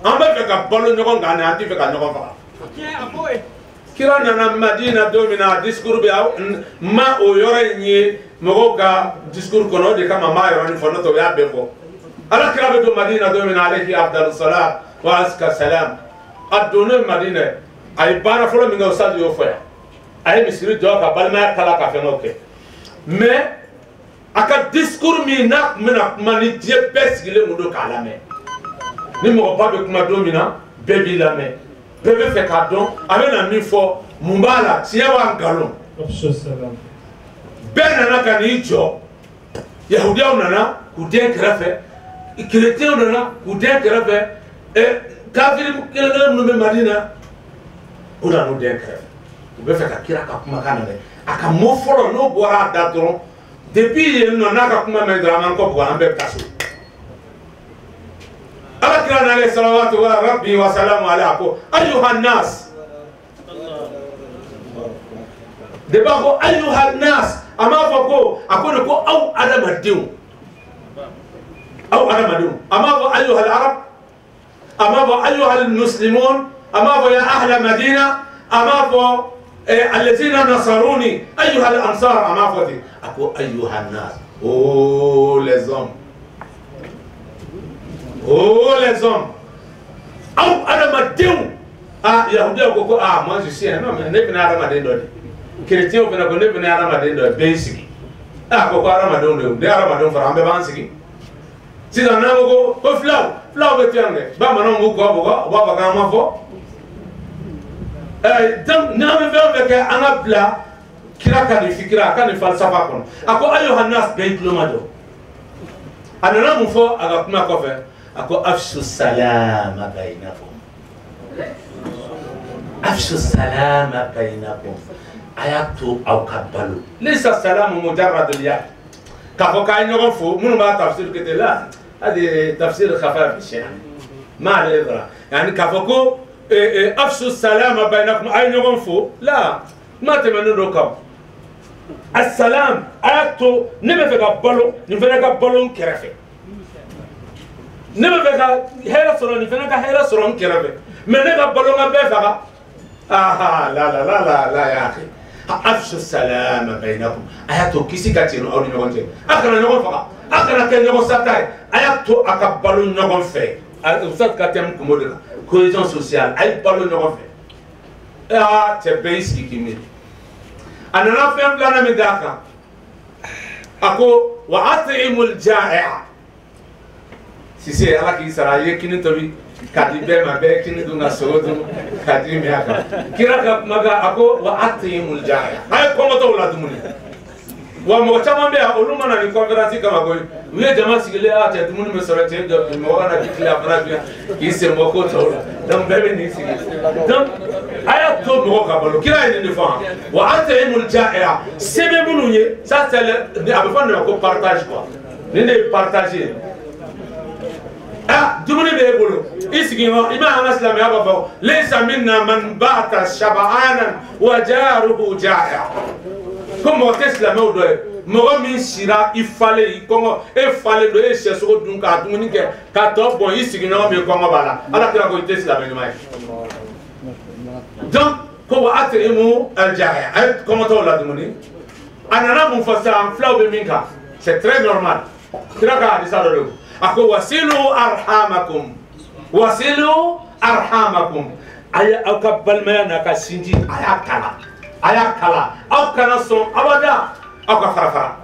An b'a fɛ ka balo ɲɔgɔn kan, an tɛ fɛ ka ɲɔgɔn faga. Kira nana Madina don min na, a discours bɛ, aw, n-, ma o yɔrɔ in ye mɔgɔw ka discours kɔnɔ, o de kama n b'a yɔrɔnin fɔ, n'o tɛ, o y'a bɛɛ fɔ. Ala kira bɛ don Madina don min na, alayhi afdalu salam wa azka salam, a donnen Madina, a ye baara fɔlɔ min kɛ, Ustaz y'o fɔ yan. A ye misiri jɔ, ka balimaya kala, ka fɛngɛw kɛ. Mais, a ka discours min, n'a tun bɛna kuma, ni diɲɛ bɛɛ sigilen tun don k'a lamɛn. Ni mɔgɔba bɛ kuma don min na, bɛɛ b'i lamɛn. Bɛɛ bɛ fɛ k'a dɔn, a bɛna min fɔ, mun b'a la? Tiɲɛ wa, nkalon? Bɛɛ nana ka n'i jɔ. Yahudiyaw nana k'u den kɛrɛfɛ, kerecɛnw nana k'u den kɛrɛfɛ, ɛ, kafiri kelen-kelen minnu bɛ Madina, u nana u den kɛrɛfɛ. U bɛ fɛ ka kira ka kumakan lamɛn. A ka mot fɔlɔ, n'o bɔra a da dɔrɔn, depuis yen nɔ, n'a ka kuma mɛn dɔrɔn, an b'an kɔ bugɔ, an bɛɛ bɛ taa so. Ala kira nalen, salawatu wa rabi wa salamu alayhi, a ko, "Ayyuhan nas." De b'a ko, "Ayyuhan nas." A m'a fɔ ko, a ko de ko, "Aw adamadenw." Aw adamadenw. A m'a fɔ, "Ayyuhal arab." A m'a fɔ, "Ayyuhal muslimun." A m'a fɔ, "Ya ahla Madina." A m'a fɔ, eh, "Allazina nasaruni." "Ayyuhal ansar." A m'a fɔ ten. A ko, "Ayyuhan nas." Oh, les hommes. Oh, les hommes. Aw adamadenw. Ah, Yahudiyaw ko, ko, "Ah, moi, je suis un homme." Ne fana ye adamaden dɔ de ye. Kerecɛnw fana ko, "Ne fana ye adamaden dɔ de ye." Bɛɛ y'i sigi. Ah, ko, ko adamadenw de ye. Ne adamadenw fara, an bɛɛ b'an sigi. Sisan, n'an ko, ko, ko fulaw, fulaw bɛ to yan dɛ. Bamananw b'u kɔ bugɔ, u b'a fɔ k'an ma fɔ. Eh, donc, n'an bɛ fɛn o fɛn kɛ, an ka bila kira ka nin fikira, a ka nin falsafa kɔnɔ. A ko, "Ayyuhan nas," bɛɛ y'i tulo majɔ. A nana mun fɔ a ka kuma kɔfɛ? A ko, "Afshu salama baynakum." "Afshu salama baynakum." A y'a to aw ka balo. Laysa salamu mujarradul yad. K'a fɔ k'a ye ɲɔgɔn fo, minnu b'a tafsir kɛ ten la, hadi tafsir khafa bi shay'an. Ma ale dara. Yani k'a fɔ ko, eh, eh, "Afshu salama baynakum," a ye ɲɔgɔn fo. La, kuma tɛmɛnen don kan. Assalam, a y'a to ne bɛ fɛ ka balo, nin fana ka balo n kɛrɛfɛ. Ne bɛ fɛ ka hɛrɛ sɔrɔ, nin fana ka hɛrɛ sɔrɔ n kɛrɛfɛ. Mais ne ka balo, n ka bɛɛ faga. Aha, la, la, ya akhi. Afshu salama baynakum. A y'a to kisi ka cɛn aw ni ɲɔgɔn cɛ. A kana ɲɔgɔn faga. A kana kɛ ɲɔgɔn sata ye. A y'a to a ka balo ɲɔgɔn fɛ. A, Ustaz ka thème kun b'o de la. Cohésion sociale. A ye balo ɲɔgɔn fɛ. Aa, cɛ, bɛɛ y'i sigi k'i miiri. A nana fɛn filanan min d'a kan. A ko, "Wa at'imul ja'i'a." Sise, Ala k'i sara, a ye kini tobi k'a di bɛɛ ma, bɛɛ ye kini dun ka sogo dun, k'a di min a kan. Kira ka kumakan, a ko, "Wa at'imul ja'i'a." A ye kɔngɔtɔw ladumuni. Wa mɔgɔ caman bɛ yan, olu ma na ni conférence kama koyi. U ye jama sigilen, a cɛ, dumuni bɛ sɔrɔ, cɛ jɔ, mɔgɔ kana bi tile, a fana dun yan, k'i sen bɔ ko tɔw la. Donc, bɛɛ bɛ n'i sigi. Donc, a y'a to mɔgɔ ka balo. Kira ye nin de fɔ, "Wa at'imul ja'i'a." Se bɛ minnu ye, ça, c'est le, a bɛ fɔ nin de ma ko partage, quoi. Nin de ye partage ye. Ah, dumuni b'e bolo. I sigi nɔ, i ma an ka silamɛya b'a fɔ, "Laysa minna man bata shab'anan wa jaruhu ja'i'a." Ko mɔgɔ tɛ silamɛw dɔ ye, mɔgɔ min sira i falen, i kɔngɔ, e falen don, e ye sɛsogo dun, k'a dumuni kɛ, k'a tɔ bɔn, i sigiɲɔgɔn min kɔngɔ b'a la, Ala kira ko i tɛ silamɛ ɲuman ye. Donc, ko wa at'imu al ja'i'a, a ye kɔngɔtɔw ladumuni. A nana mun fɔ sisan, fulaw bɛ min kan, c'est très normal. Kira ka hadisa dɔ don. A ko, "Wasilu arhamakum. Wasilu arhamakum." A ye aw ka balimaya n'a ka sinji, a y'a kala. A y'a kala. Aw kana sɔn abada aw ka fara fara.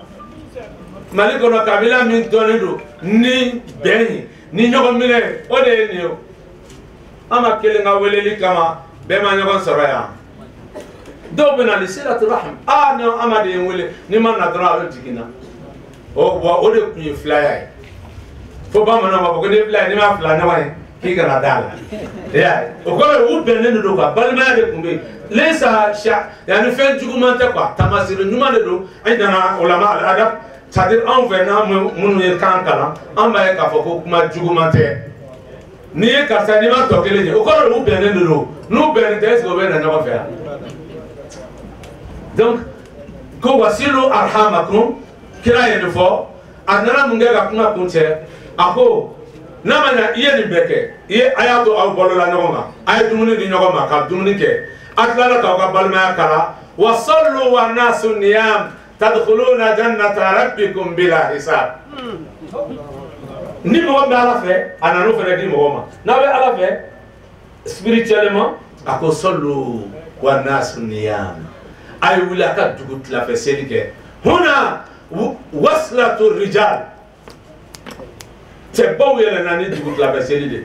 Mali kɔnɔ, kabila min dɔnnen don ni bɛn ye, ni ɲɔgɔn minɛ, o de ye nin ye. An ma kelen ka weleli kama, bɛɛ ma ɲɔgɔn sɔrɔ yan. Dɔw bɛ na ni silatu rahim. Aa, non, an ma de ye n wele. Ni ma na dɔrɔn, a bɛ jigin na. O, wa, o de tun ye filaya ye. Fo bamananw b'a fɔ ko n'i ye fila ye, n'i ma fila ɲɔgɔn ye, k'i kana d'a la. I y'a ye? O kɔrɔ ye, u bɛnnen de don, ka balimaya de tun bɛ yen. Lesa sa, yanni fɛn juguman tɛ, quoi. Tamasiri ɲuman de don. An nana o lama al adab. C'est-à-dire, anw fɛ, n'an minnu ye kan kalan, an b'a ye k'a fɔ ko kuma juguman tɛ. N'i ye karisa, n'i ma tɔ kelen ye, o kɔrɔ, u bɛnnen de don. N'u bɛnnen tɛ, est-ce que u bɛ na ɲɔgɔn fɛ yan? Donc, ko wasilu arhamakum, kira ye nin fɔ, a nana mun kɛ ka kuma kuncɛ? A ko, n'a ma ɲɛ, i ye nin bɛɛ kɛ, i ye, a y'a to aw balola ɲɔgɔn kan, a ye dumuni di ɲɔgɔn ma, ka dumuni kɛ, a tilala k'aw ka balimaya kala, wa sallu wa nasu niyam, tadkhuluna jannata rabbikum bila hisab. Ni mɔgɔ bɛ Ala fɛ, a nana o fana di mɔgɔ ma. N'a bɛ Ala fɛ, spirituellement, a ko, "Sallu wa nasu niyam." A ye wuli, a ka dugu tilafɛ seli kɛ. Huna w-, waslatu rijal. Cɛbaw yɛlɛnna ni dugutilafɛ seli de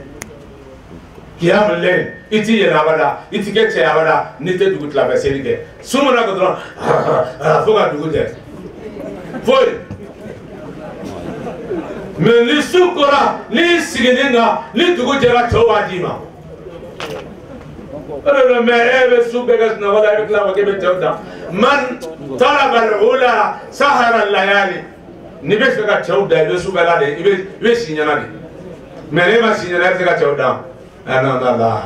ye. Qiyaamu leyl, i t'i yele abada, i t'i ke cɛ abada, n'i tɛ dugu tila fɛ seli kɛ. Su mana ko dɔrɔn, fo ka dugu jɛ. Foyi. Mais ni su kora, n'i sigilen kan, ni dugu jɛra, cɛw b'a d'i ma. O de don, mais e bɛ su bɛɛ kɛ sunɔgɔ la, i bɛ tila k'o kɛ, i bɛ cɛw dan. Man talaba al-ula sahara al-layali. N'i bɛ fɛ ka cɛw dan, i bɛ su bɛɛ la de, i bɛ, i bɛ si ɲɛna de. Mais n'e ma si ɲɛna, e tɛ se ka cɛw dan. Ah, non, non, non.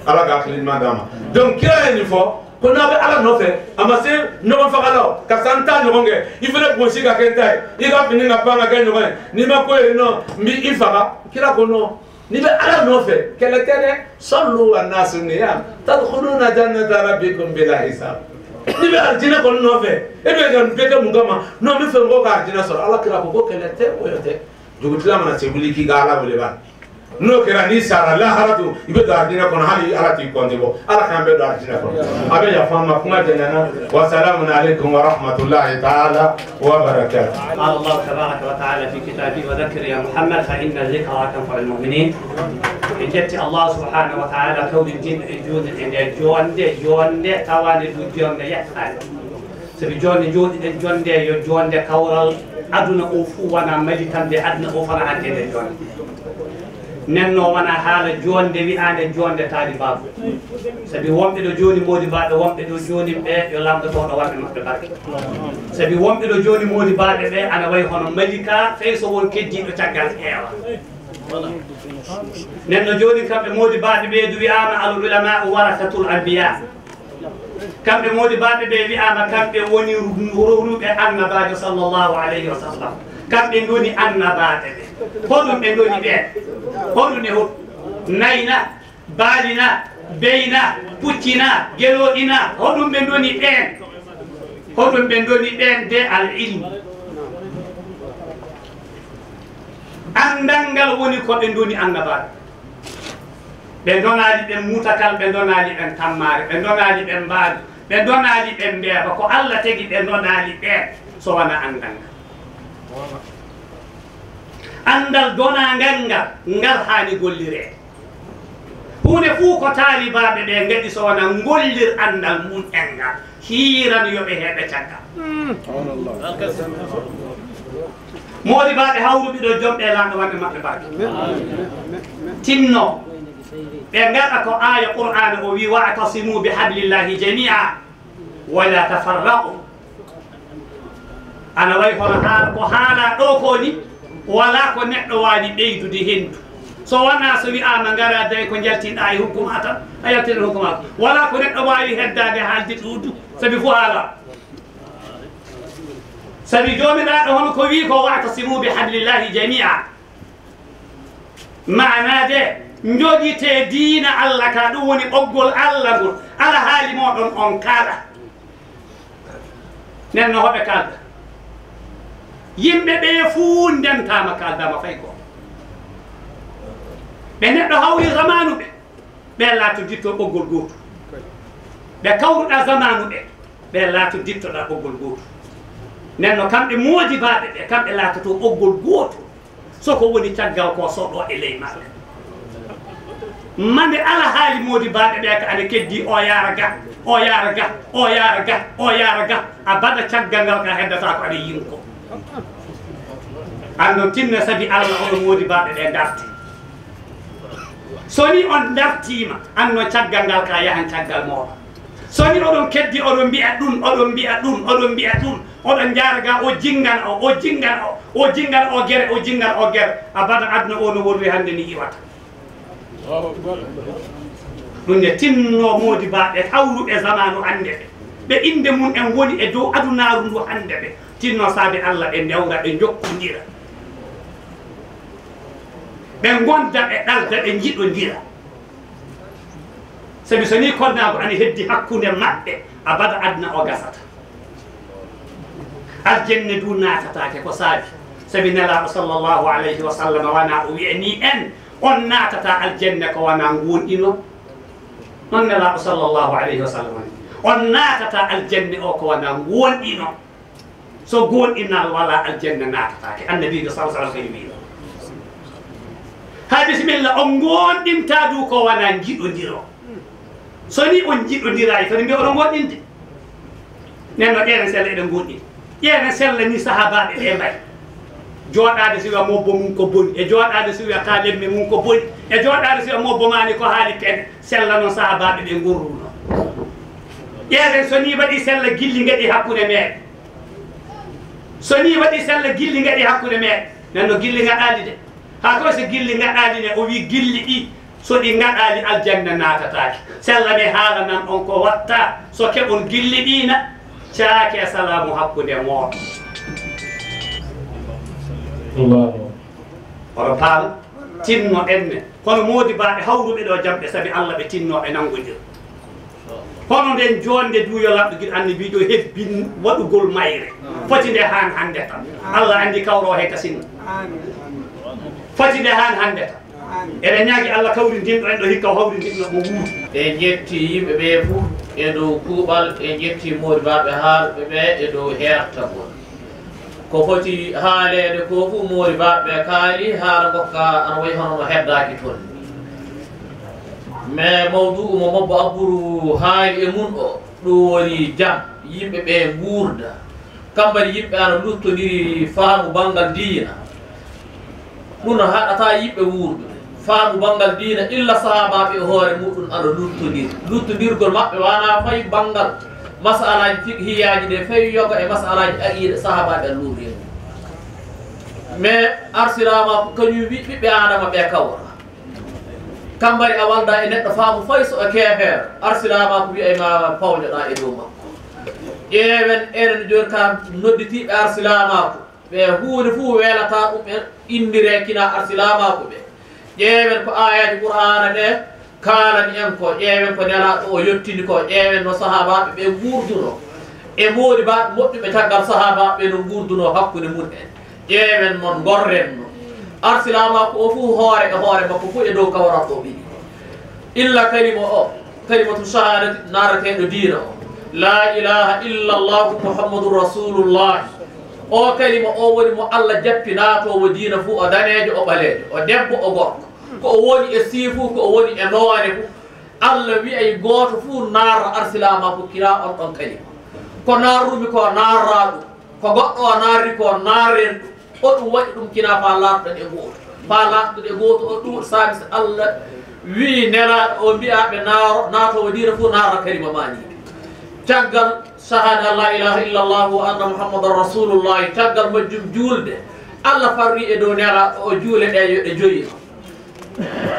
Ala ka hakili ɲuman d'an ma. Donc, kira ye nin fɔ, ko n'a bɛ Ala nɔfɛ, a ma se ɲɔgɔn faga la o. Karisa, an t'a ɲɔgɔn kɛ. I fana bɔnsi ka kɛ n ta ye. I ka fini ka pan ka kɛ ɲɔgɔn ye. N'i ma ko ye, non, n b'i faga. Kira ko, non. N'i bɛ Ala nɔfɛ, kɛlɛ tɛ dɛ. Sallu wa nasu niyam. Tadkhuluna jannata rabbikum bila hisab. N'i bɛ alijinɛ kɔni nɔfɛ, e bɛ ka nin bɛɛ kɛ mun kama? Non, n bɛ fɛ mɔgɔw ka alijinɛ sɔrɔ. Ala kira ko, ko kɛlɛ tɛ, ko yɛrɛ tɛ. Dugutila mana se, wuli k'i ka Ala wele ban. N'o kɛra, n'i sara lahara dun, i bɛ don alijinɛ kɔnɔ, hali Ala t'i kɔnte bɔ. Ala k'an bɛɛ don alijinɛ kɔnɔ. A bɛ yafa an ma, kuma janyana. Wa salamun alaikum wa rahmatullahi ta'ala wa barakatuh. قال الله تبارك وتعالى في كتابه: وذكر يا محمد فإن الذكرى تنفع المؤمنين. En jetti Allah subhanahu wa ta'ala, kawri jin e juulde e nder joonde, joonde tawaande du joonde yettaande. Sabi joonde njooɗiɗen, joonde yo joonde kawral aduna oo fuu, wanaa majitande aduna oo, fana hannde nden joonde. Nden non wanaa haala joonde wi'aande joonde taalibaagu. Sabi wonɓe ɗo jooni moodibaaɓe, wonɓe ɗo jooni ɓe yo Laamɗo tawɗo wanɓe maɓɓe barke. Sabi wonɓe ɗo jooni moodibaaɓe ɓe ana wayi hono malika, fey so won keddiiɗo caggal heewa. Nden no jooni kamɓe moodibaaɓe ɓe du wi'aama: al ulama'u warasatul anbiya. Kamɓe moodibaaɓe ɓe wi'aama kamɓe woni ru-, ruuruɓe annabaajo sallallahu alayhi wa sallam. Kamɓe ndoni annabaaɓe ɓe. Hoɗum ɓe ndoni ɓeen? Hoɗum e hoɗum? Nayi na, baali na, beyi na, pucci na, gelooɗi na, hoɗum ɓe ndoni ɓeen? Hoɗum ɓe ndoni ɓeen de? Al ilmu. Anndal ngal woni ko ɓe ndoni annabaaɓe. Ɓe ndonaali ɓen mutakal, ɓe ndonaali ɓen tammaare, ɓe ndonaali ɓen mbaalu, ɓe ndonaali ɓen mbeeba. Ko Alla tagi ɓe ndonaali ɓeen, so wanaa anndal ngal. Anndal donaangal ngal, ngal haani golliree. Huunde fuu ko taalibaaɓe ɓee ngaɗi so wanaa ngollir anndal mum en ngal, hiiran yo ɓe heɓe caggal. Moodibaaɓe hawruɓe ɗo, jom ɓe Laamɗo wanɓe maɓɓe barke. Tinno ɓe ngaɗa ko aaya Qur'aana o wii: "Wa'tasimu bi hablillahi jami'a wala tafarraqu." Ana wayi hono haala ko haalaa ɗoo koo nii, walaa ko neɗɗo waawi ɓeydude henndu. So wanaa so wi'aama ngaraa day ko njaltinɗaa e hukum maa tan, a yaltinat hukum maa. Walaa ko neɗɗo waawi heddaade haalde ɗuuɗu, sabi fuu haalaa. Sabi Joomiraaɗo hono ko wii ko: "Wa'tasimu bi hablillahi jami'a." Maanaa de, njogitee diina Alla ka, ɗum woni ɓoggol Alla ngol, alhaali mooɗon on kala. Nden no hoɓe kaalda. Yimɓe ɓee fuu ndentaama, kaaldaama fay gooto. Ɓe neɗɗo hawri zamaanu ɓe, ɓe laatoditto ɓoggol gootu. Ɓe kawruɗaa zamaanu ɓe, ɓe laatodittoɗaa ɓoggol gootu. Nden no kamɓe moodibaaɓe ɓe, kamɓe laatotoo ɓoggol gootu. So ko woni caggal ko soɗo e ley maɓɓe. Mande alhaali moodibaaɓe ɓe ka ana keddii, o yaara ga, o yaara ga, o yaara ga, o yaara ga. Abada caggal ngal ka heddataa ko ana yinko. Anndon tinna sabi Alla oɗon moodibaaɓe ɓe ndarti. So ni on ndartiima, anndon caggal ngal ka yahan caggal mooɗon. So ni oɗon keddi, oɗon mbi'a ɗum, oɗon mbi'a ɗum, oɗon mbi'a ɗum, oɗon njaara ga, o jinngana o, o jinngana o, o jinngana o gere, o jinngana o gere, abada aduna o no worri hannde ni iwata. Ɗum ne tinno moodibaaɓe hawruɓe zamaanu hannde ɓe, ɓe innde mum en woni e dow adunaaru ndu hannde ɓe, tinno saabe Alla ɓe ndewra, ɓe njokkondira, ɓe ngonda, ɓe ɗalda, ɓe njiɗondira. Sabi so nii konnaagu ana heddi hakkunde maɓɓe, abada aduna o gasata. Aljanna du naatataake, ko saabi? Sabi Nelaaɗo sallallahu alayhi wa sallam wanaa o wi'anii en, on naatataa aljanna ko wanaa ngoonɗinoo. Non Nelaaɗo sallallahu alayhi wa sallam woni, on naatataa aljanna o ko wanaa ngoonɗinoo. So goonɗinal walaa, aljanna naatataake. Annabiijo sallallahu alayhi wa sallam kadi wi'i ɗum. Hay bisimilla, on ngoonɗintaa duu ko wanaa njiɗondiro. So nii on njiɗondiraay, fati mbiya oɗon ngoonɗinde. Nden no ƴeewen sella eɗen ngoonɗini. Ƴeewen sella nii sahaabaaɓe ɓee mbayi. Jooɗaade si wiya mobbo mum ko boni. E jooɗaade si wiya kaa lemme mum ko boni. E jooɗaade si wiya mobbo maani ko haali kene. Sella non sahaabaaɓe ɓee ngorruno. Ƴeewen so nii waɗi sella gilli ngaɗi hakkunde meeɗen. So nii waɗi sella gilli ngaɗi hakkunde meeɗen. Nden no gilli ngaɗaali de. Haa koy so gilli ngaɗaali ne, o wii gilli ɗii, so ɗi ngaɗaali aljanna naatataake. Sella mi haalanan on ko watta so keɓon gilli ɗii na caake salaamu hakkunde mooɗon. Allahu. Oɗo paala? Tinno enne. Kono moodibaaɓe hawruɓe ɗo jamɗe sabi Alla ɓe tinno ɓe nanngondir. Hono nden joonnde duu yo Laamɗo giɗo Annabiijo hebbin waɗugol mayre. Foti nde haan hannde tan. Alla anndi kawroo he kasinna. Foti nde haan hannde tan. Eɗen ñaagi Alla kawrindinɗo en ɗo hikka o hawrindinno mo wuuri. En njetti yimɓe ɓee fuu e dow kuuɓal, en njetti moodibaaɓe haalɓe ɓee e dow heertagol. Ko foti haaleede koo fuu moodibaaɓe ɓee kaali, haala ngokka ana wayi hono no heddaaki toon. Mais mawduu'u mo Mobbo Abburu haali e mum o, ɗum woni jam, yimɓe ɓee nguurda. Kamɓe yimɓe ana luttondiri faamu banngal diina. Ɗum no haɗata yimɓe wuurdude. Faamu banngal diina illa sahaabaaɓe e hoore muɗum ana luttondiri. Luttondirgol maɓɓe wanaa fay banngal masalaaji fiqhiyaaji ɗe fay yoga e masalaaji aqiida sahaabaaɓe ana luurdi e mum. Mais arsilaamaaku kañum wi ɓiɓɓe Aadama ɓe kawra. Kambari a walda e neɗɗo faamu fay so o keefeero. Arsilaamaaku wi'ay ma pawjoɗaa e dow makko. Ƴeewen enen jooni ka nodditiiɓe arsilaamaaku. Ɓe huunde fuu welataa ɗum en inndiree kina arsilaamaaku ɓe. Ƴeewen ko aayaaji Qur'aana ɗe kaalani en ko, ƴeewen ko Nelaaɗo o yottini ko, ƴeewen no sahaabaaɓe ɓe nguurdunoo. E moodi baaɓe moƴƴuɓe caggal sahaabaaɓe ɓe no nguurdunoo hakkunde mum en. Ƴeewen non, ngorren non. Arsilaamaaku o fuu hoore e hoore makko fuu e dow kawral o ɓili. Illa kalima o. Kalimatu shahaadati naarateeɗo diina o. Laa ilaaha illa Allaahu Muhammadun Rasuulullaahi. O kalima o woni mo Alla jappi naatoowo diina fuu, o daneejo, o ɓaleejo, o debbo, o gorko. Ko o woni e sii fuu, ko o woni e noone fuu. Alla wi'ay gooto fuu naara arsilaamaaku kira on ɗon kalima. Ko naarrumi ko naarraa ɗum. Ko goɗɗo o naarri ko naarren ɗum. O ɗum waɗi ɗum kina faa laatoɗen e gooto. Faa laatoɗen e gooto o ɗum sabi so Alla wi'i Nelaaɗo o mbi'aa ɓe naaro, naatoowo diina fuu naara kalima maaniiɓe. Caggal shahaada laa ilaaha illa Allaahu wa anna Muhammadan Rasuulullaahi, caggal majjum juulde, Alla farri e dow Nelaaɗo o juule ɗe yo ɗe joyi.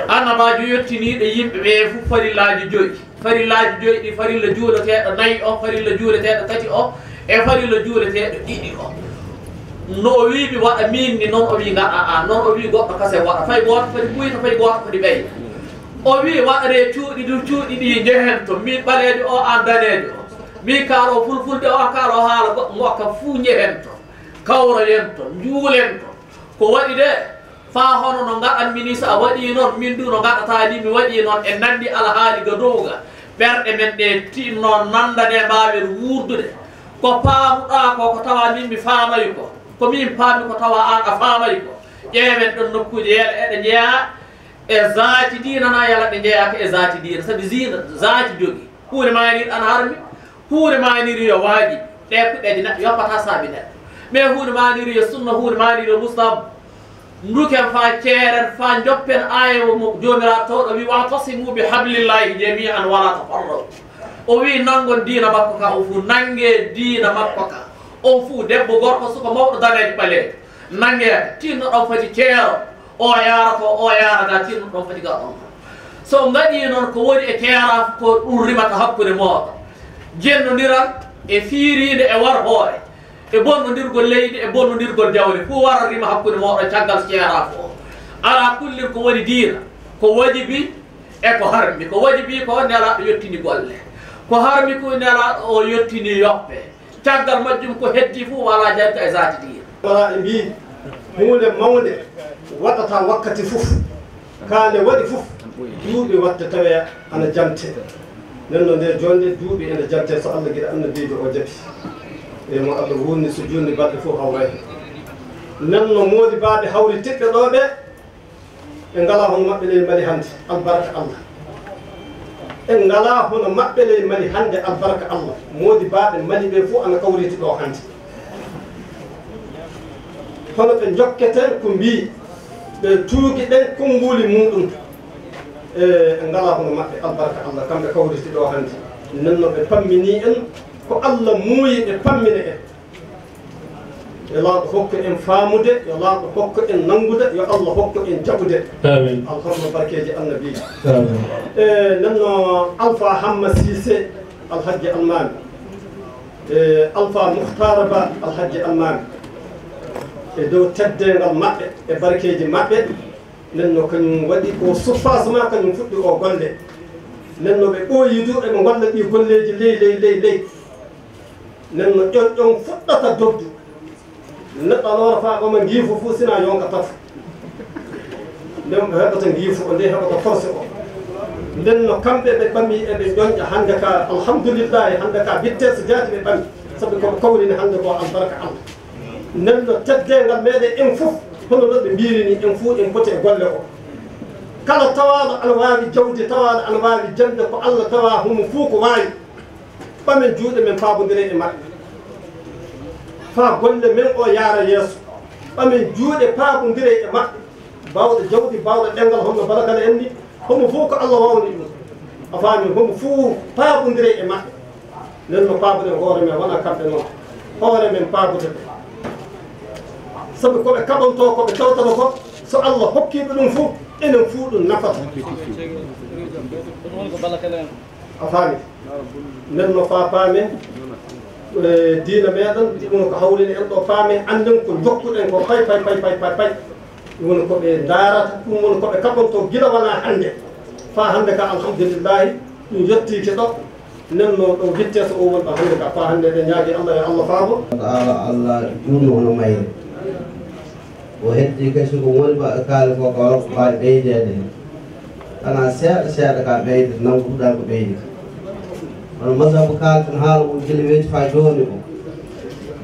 Annabaajo yottiniiɗo yimɓe ɓe fof farillaaji joyi. Farillaaji joyi ɗi, farilla juuleteeɗo nayi o, farilla juuleteeɗo tati o, e farilla juuleteeɗo ɗiɗi o. No o wii mi waɗa miin ni, non o wii ngaɗa aan, non o wii goɗɗo kasen waɗa. Fay gooto foti ɓuyta, fay gooto foti ɓeyda. O wii waɗanee cuuɗi ɗi, cuuɗi ɗi njehen to. Miin ɓaleejo o, aan daneejo o. Miin kaaloowo fulfulde o, aan kaaloowo haala goɗɗo ngokka fuu njehen to. Kawroyen to, njuulen to. Ko waɗi de, faa hono no ngaɗanmi nii, so a waɗii non, min duu no ngaɗataa nii, mi waɗii non, en nanndi alhaali ga dow ga. Ɓerɗe men ɗee tinno nannda nde mbaawen wuurdude. Ko paamuɗaa ko, ko tawaa min mi faamay ko, ko min paami ko tawaa aan a faamay ko. Ƴeewen ɗon nokkuuje yela eɗe njeyaa e zaati diina naa yala ɗe njeyaaka e zaati diina, sabi ziina zaati jogii. Huunde maaniiɗo ana harmi, huunde maaniiɗo yo waajibi. Ɗee kuɗeeji neɗɗo yoppataa saabi neɗɗo. Mais huunde maaniiɗo yo sunna, huunde maaniiɗo yo mustahabu. Nduken faa ceeren, faa njoppen aaya mo Joomiraaɗo towɗo wii, "Wa'tasimuu bi hablillahi jamii'an wa laa tafarraquu." O wii, "Nanngon diina makko ka, on fuu nanngee diina makko ka. On fuu, debbo, gorko, suka, mawɗo, daneejo, ɓaleejo. Nanngee ka, tinno ɗon fati ceero." O yaara to, o yaara ga, tinno ɗon fati ga on. So ngaɗii non ko woni e ceeraaku ko ɗum rimata hakkunde mooɗon. Jennondiral e fiiriinde e warhoore, e bonnondirgol leydi, e bonnondirgol jawle, fuu wara rima hakkunde mooɗon caggal ceeraaku o. Alaa kullin ko woni diina, ko wajibi e ko harmi. Ko wajibi ko Nelaaɗo yottini golle. Ko harmi ko Nelaaɗo o yottini yoppe. Caggal majjum ko heddii fuu walaa janta e zaati diina. Wala e mbii huunde mawnde waɗata wakkati fof. Kaa nde waɗi fof, duuɓi waɗta tawe ana jante. Nden no nde joonde duuɓi ene jante so Alla giɗo annabiijo o jaɓi. E mo Alla wuurni so jooni balɗe fof hawray. Nden no moodi baaɓe hawri tiɓɓe ɗo ɓe. Ɓe ngalaa hono maɓɓe ley Mali hannde, albarka Allah. Ɓe ngalaa hono maɓɓe ley Mali hannde, albarka Allah. Moodibaaɓe Mali ɓee fof ana kawriti ɗoo hannde. Hono ɓe njokketen ko mbii, ɓe tuugi ɗen konnguuli muuɗum. E, ɓe ngalaa hono maɓɓe, albarka Allah, kamɓe kawriti ɗoo hannde. Nden no ɓe pamminii en, ko Allah muuyi ɓe pammina en. Yo Laamɗo hokku en faamude, yo Laamɗo hokku en nanngude, yo Allah hokku en jaɓude. Amiin. Alhorma barkeeji Annabi. Amiin. E, nden no Alfa Hamma Siise, Alhajji Almaami. E, Alfa Muhtaar Ba, Alhajji Almaami. E dow teddeengal maɓɓe, e barkeeji maɓɓe, nden no kañum waɗi oo surfacement, kañum fuɗɗi oo golle. Nden no ɓe ɓooyii duu, eɓe ngolla ɗii golleeji ley, ley, ley, ley. Nden no ƴoñ ƴoñ fuɗɗata dogdu. Neɗɗo ana wara faa ɓama ngiifo fuu, sinaa yonka tafo. Nden ɓe heɓata ngiifo o, nde heɓata force o. Nden no kamɓe ɓe ɓami eɓe ƴoñƴa hannde ka, alhamdulillahi, hannde ka vitesse jaati ɓe ɓami. Sabi ko ɓe kawrini hannde ko albarka Allah. Nden no teddeengal meeɗen en fof, hono no ɓe mbiiri nii, en fof en poti e golle o. Kala tawaaɗo ana waawi jawdi, tawaaɗo ana waawi jannde, ko Allah tawaa homo fof ko waawi. Ɓamen juuɗe men paabondiree e maɓɓe. Faa golle men o yaara yeeso. Ɓamen juuɗe paabondiree e maɓɓe. Baawɗo jawdi, baawɗo ɗemngal, hono Balakana en ni, homo fof ko Allah waawni ɗum. A faami, homo fof paabondiree e maɓɓe. Nden no paaboɗen hoore men, wonaa kamɓe noon. Hoore men paabotoɗen. Sabi ko ɓe kaɓantoo, ko ɓe tawtata ko, so Allah hokkii ɓe ɗum fof, enen fof ɗum nafata. Ɗum woni ko Balakana en. A faami? Nden no faa paamen, e, diina meeɗen, ɗum woni ko hawrini en ɗo, paamen, annden ko njokkuɗen ko pay, pay, pay. Ɗum woni ko ɓe ndaarata, ɗum woni ko ɓe kaɓantoo gila wonaa hannde. Faa hannde ka, alhamdulillahi, ɗum yettiike ɗo. Nden no ɗo vitesse o woni ɗo hannde ka, faa hannde eɗen ñaagii Allah, yo Allah faabo. Taala Allah juutno hono mayre. O heddii kadi, so ko woni ba-, kaali ko, ko wala ko mbaawi ɓeydeede. Kanaa seeɗa seeɗa ka ɓeydi, nanngu ɗuɗaa ko ɓeydi. Kono mazhabu kaalten haala mum gila weeti faa jooni o.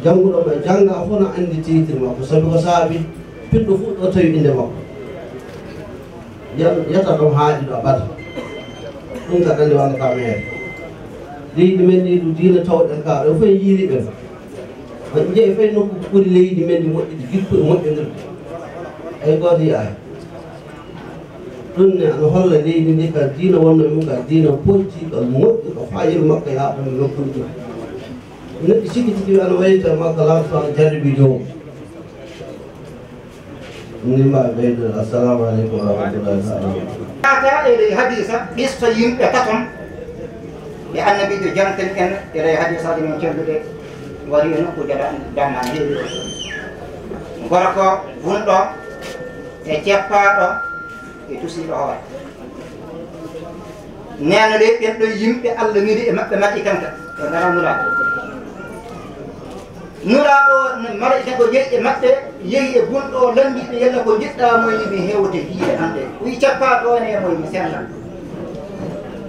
Jannguɗo mo jannga fof no anndi tiitir makko, sabi ko saabi pinɗo fof ɗo tawi innde makko. Yan-, yata ɗon haaɗi ɗo abada. Ɗum ka ɗannde walla ka meere. Leydi men ndi ɗo diina tawɗen ka, ɗo fof en yiiri ɓen. On jeyi fay nokku ko ɓuri leydi men ndi moƴƴude jikku e moƴƴondirde. Hay gooto yiyaani. Ɗum ne ana holla leydi ndi ka diina wonno e mum, ka diina pojji, ka moƴƴi, ka faayiida makko yaaɓa e nokkuuji. Neɗɗo sikki tigi ana wayta makko, laawol so ana jarribi joom. Min mbaɗa ɓeydude. Assalamu aleykum wa rahmatullahi taala wa barakatuh. Ata e ley hadiisa, qissa yimɓe taton ɓe Annabiijo janten en e ley hadiisaaji men celluɗe, wari e nokkuuje ɗa-, ɗanna heewi. Gorko bunɗo e ceppaaɗo e dusiiɗo hoore. Neena le ɓen ɗon yimɓe Allah neli e maɓɓe malaa'ikanta, ɓe ngalaa nulaaɗo. Nulaaɗo, malaa'ika ko yehi e maɓɓe, yehi e bunɗo, lanndiiɓe yalla ko njiɗɗaa, mo wi mi hewte hiire am ɗe. O wi cappaa ɗoo ne, mo wi mi sella.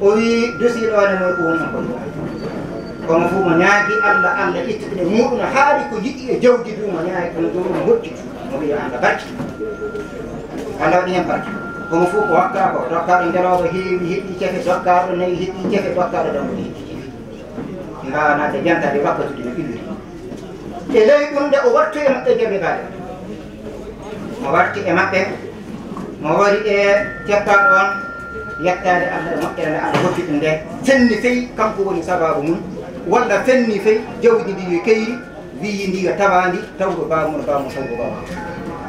O wi dusii ɗoo ne, mo wi ko woni ko. Kono fuu mo ñaagii Allah, Allah ittitini muuɗum haari ko yiɗi e jawdi duu, mo ñaagi kono duu mo hocci. Mo wi yo Allah barki. Allah waɗi hen barke. Kono fof ko wakkaa ko, dokkaaɗo ngelooba heewi, heɓii cefe, dokkaaɗo nayi heɓii cefe, dokkaaɗo dammuɗi heɓii cefe. Mbaawa naatde jantaade wakkatuuji no ƴuwiri. E ley ɗum nde o warti e maɓɓe jarribaade. Mo warti e maɓɓe, mo wari e ceppaaɗo on, yettaade Allah e moƴƴere nde Allah hokki ɗum nde, fenni fey kanko woni sabaabu mum, walla fenni fey jawdi ndi yo keyri, Wiyi ndi yo tawaandi, tawru baamun, baamun tawru baamun.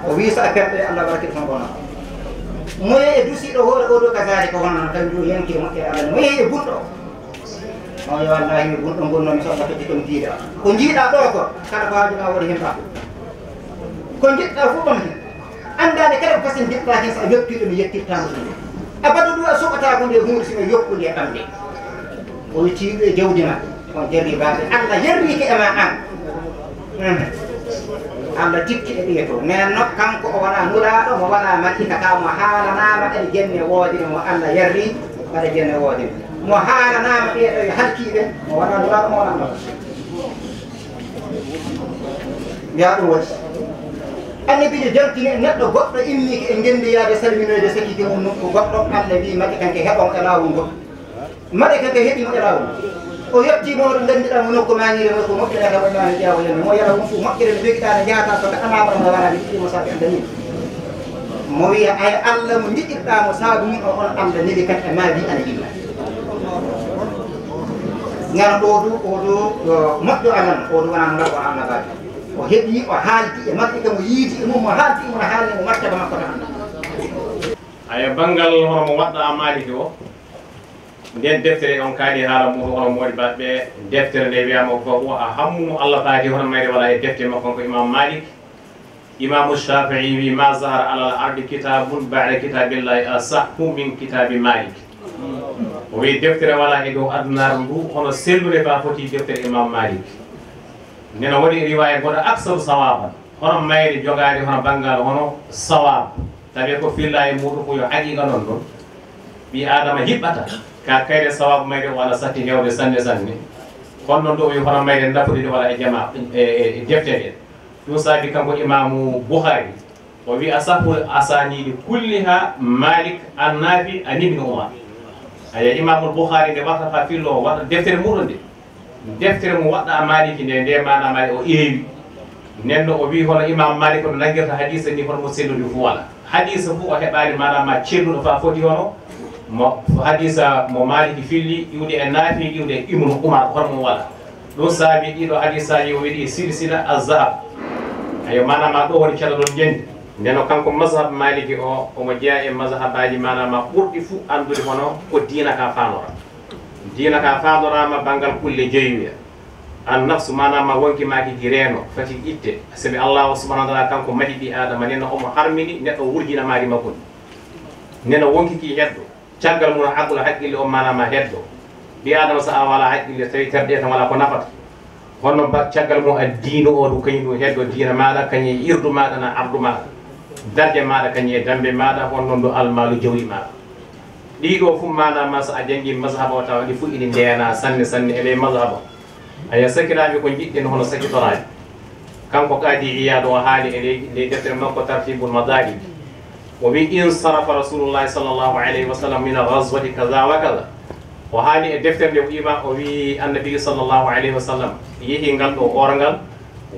O wiyi, so a perɗo e Allah waɗa kadi hono ɗon. Mo yehi e dusiiɗo hoore oo ɗoo kasaare ko hono non, kanjum yonki e moƴƴere Allah. Mo yehi e bunɗo. O yo Allah, yo bunɗo ngonnomi so Allah totti ɗum piida. Ko njiiɗaa ɗoo ko, kala ko haaju maa woni heen baaɗo. Ko njiɗɗaa fof ɗon heen. Anndaande kala ko kasen njiɗɗaa heen, so a yettii ɗum, yettirtaa mo ɗum. Abada ɗum a suɓataa ko nde huunde si a yokku nde ɓamde. O wittii ɗum e jawdi maa. On jarribaaɓe, Allah yarriike e maa an. Mhm. Allah tikki e ɓee to. Nden non, kanko o wonaa nulaaɗo, mo wonaa malika, kaa mo haalanaama aɗa jenne woodine mo Allah yarri, aɗa jenne woodine. Mo haalanaama ɓee ɗoo yo halkii ɓe, mo wonaa nulaaɗo, mo wonaa malika. Mbiyaa ɗum waɗi. Annabiijo jaltini e neɗɗo goɗɗo immiike e ngenndi yaade salminoyde sakiike mum nokku goɗɗo. Alla wii, maɗe kanke heɓon e laawol ngol. Maɗe kanke heɓi mo e laawol ngol. O yettii mo, o nganndiɗaa mo nokku maañiire mo ko moƴƴere tawa imaani ƴeewa yande mo yala won fof moƴƴere no jogiɗaa no njahataa so gaɗanaama ɗo mo waraani ɗiɗi mo saabi anndanii. Mo wiya, ay Alla mo njiɗirɗaa mo saabu mum o on Alla neli kan e maa wii ana yilla. Ngara oo du, oo du, yo moƴƴo amen, oo du wonaa ngal wona annabaajo. O heɓii, o haaldi e maɓɓe, kamo yiidi e mum, mo haaldi e mum, o haali mo martaba makko to annabaajo. Aya banngal hono mo waɗɗa Maaliki o, nden deftere on kaali haala muuɗum hono moodi baɓɓe, deftere nde wiyaama ko huwa a hammu mo Allah faati hono mayre wala e defte makko ko Imam Malik. Imaamu Shaafi'i wi ma zahara alal ardi kitabun ba'da kitabillahi asahhu min kitabi Malik. O wi deftere wala e dow adunaaru ndu hono sellude ka foti deftere Imam Malik. Nena woni riwaya goɗɗo aksaru sawaban. Hono mayre jogaade hono banngal hono sawaab, tawi ko filla e muuɗum ko yo haqiiqa non ɗon. Ɓii Aadama hiɓɓata ka kayre sawaab mayre o ana satti heewde sanne sanne. Kono non ɗo o wi hono mayre nafude nde wala e jama e, e, e defte ɗe. Ɗum saabi kanko Imaamu Bukhari o wi asahhul asaniidi kulliha Malik annafi an ibni Umar. Aya Imaamul Bukhari nde warta fa fillo o waɗa deftere muuɗum nde. Deftere mo waɗɗa Maaliki nde, nde maanaa Maalik o eewi. Nden no o wii hono Imaam Maalik no nanngirta hadiisa ni hono mo sellori fuu walaa. Hadiisa fuu o heɓaani maanaa ma celluɗo faa foti hono mo hadiisa mo Maaliki filli iwde e Naafi iwde e Ibnu Umar hono mo walaa. Ɗum saabi ɗiɗo hadiisaaji o wiɗi e silsila azahab. Ayo maanaa ma ɗo woni caɗalol ngenndi. Nden no kanko mazhab Maaliki o omo jeyaa e mazhabaaji maanaa ma ɓurɗi fuu anndude hono ko diina ka faanora. Diina ka faandoraama banngal kulle joyi wiya. An nafsu maanaam ma wonki maaki ki reeno fati itte. Sabi Allaahu subhaanahu wa taala kanko mahi ɓii Aadama nden no omo harmini neɗɗo wurjina maari makko ndi. Nden no wonki ki heddo. Caggal mum no aqlu haqqille on maanaam ma heddo. Ɓii Aadama so a walaa haqqille tawi terɗe tan walaa ko nafata. Honno ba caggal mum a diino o du kañum ɗum heddo diina maaɗa kañum e irdu maaɗa na ardu maaɗa. Darja maaɗa kañum e dambe maaɗa honno ndu almaalu jawdi maaɗa. Ɗii ɗoo fuu maanaa ma so a janngii mazhaba o tawa ɗi fuu ina ndeenaa sanne sanne e ley mazhaba. Aya sakiraaɓe ko njiɗɗen hono sakitoraade. Kanko Qaadi Iyaad o haali e ley ley deftere makko Tartibul Madaarij. O wii insarafa Rasulullahi sallallahu alayhi wa sallam min ghazwati kaza wa kaza. O haali e deftere nde o wiima o wii Annabi sallallahu alayhi wa sallam yehi ngal ɗoo oorngal.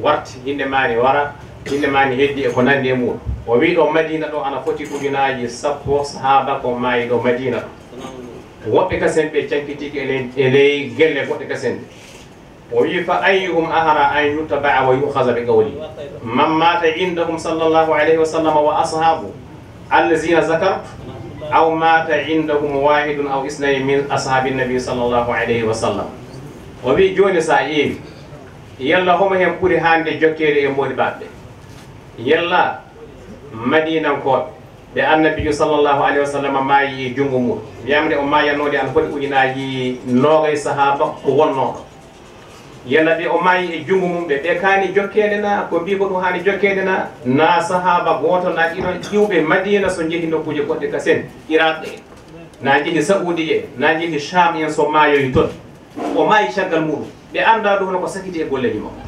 Warti, hinnde maani wara, hinnde maani heddi e ko nanndi e muuɗum. O wii ɗo Madiina ɗo ana foti ujunaaji sappo sahaaba ko maayi ɗo Madiina ɗo. Woɓɓe kasen ɓe cankitiike e ley, e ley gelle goɗɗe kasen ɗe. O wii fa ayyuhum ahara an yuttaba'a wa yu'khaza bi qawli. Man mata indahum sallallahu alayhi wa sallam wa ashabu allazina zakartu aw mata indahum wahidun aw isnayni min ashabi nabi sallallahu alayhi wa sallam. O wii jooni so a ƴeewi Yalla homo hen ɓuri haande jokkeede e moodi baɓɓe? Yalla Madiinankooɓe ɓe Annabiijo sallallahu alayhi wa sallam maayi e junngo mum, wiyaama nde o maayanoo nde ana foti ujunaaji noogay sahaaba ko wonnoo ɗo. Yalla ɓe o maayi e junngo mum ɓe, ɓe kaani jokkeede naa? Ko mbii ko ɗum haani jokkeede naa? Naa sahaaba gooto naa ɗiɗo iwɓe Madiina so njehi nokkuuje goɗɗe kasen, Iraaq en, naa njehi Sa'uudi en, naa njehi Caam en so maayoyi ton. O maayi caggal muuɗum. Ɓe anndaa ɗum hono ko sakiti e golleeji makko.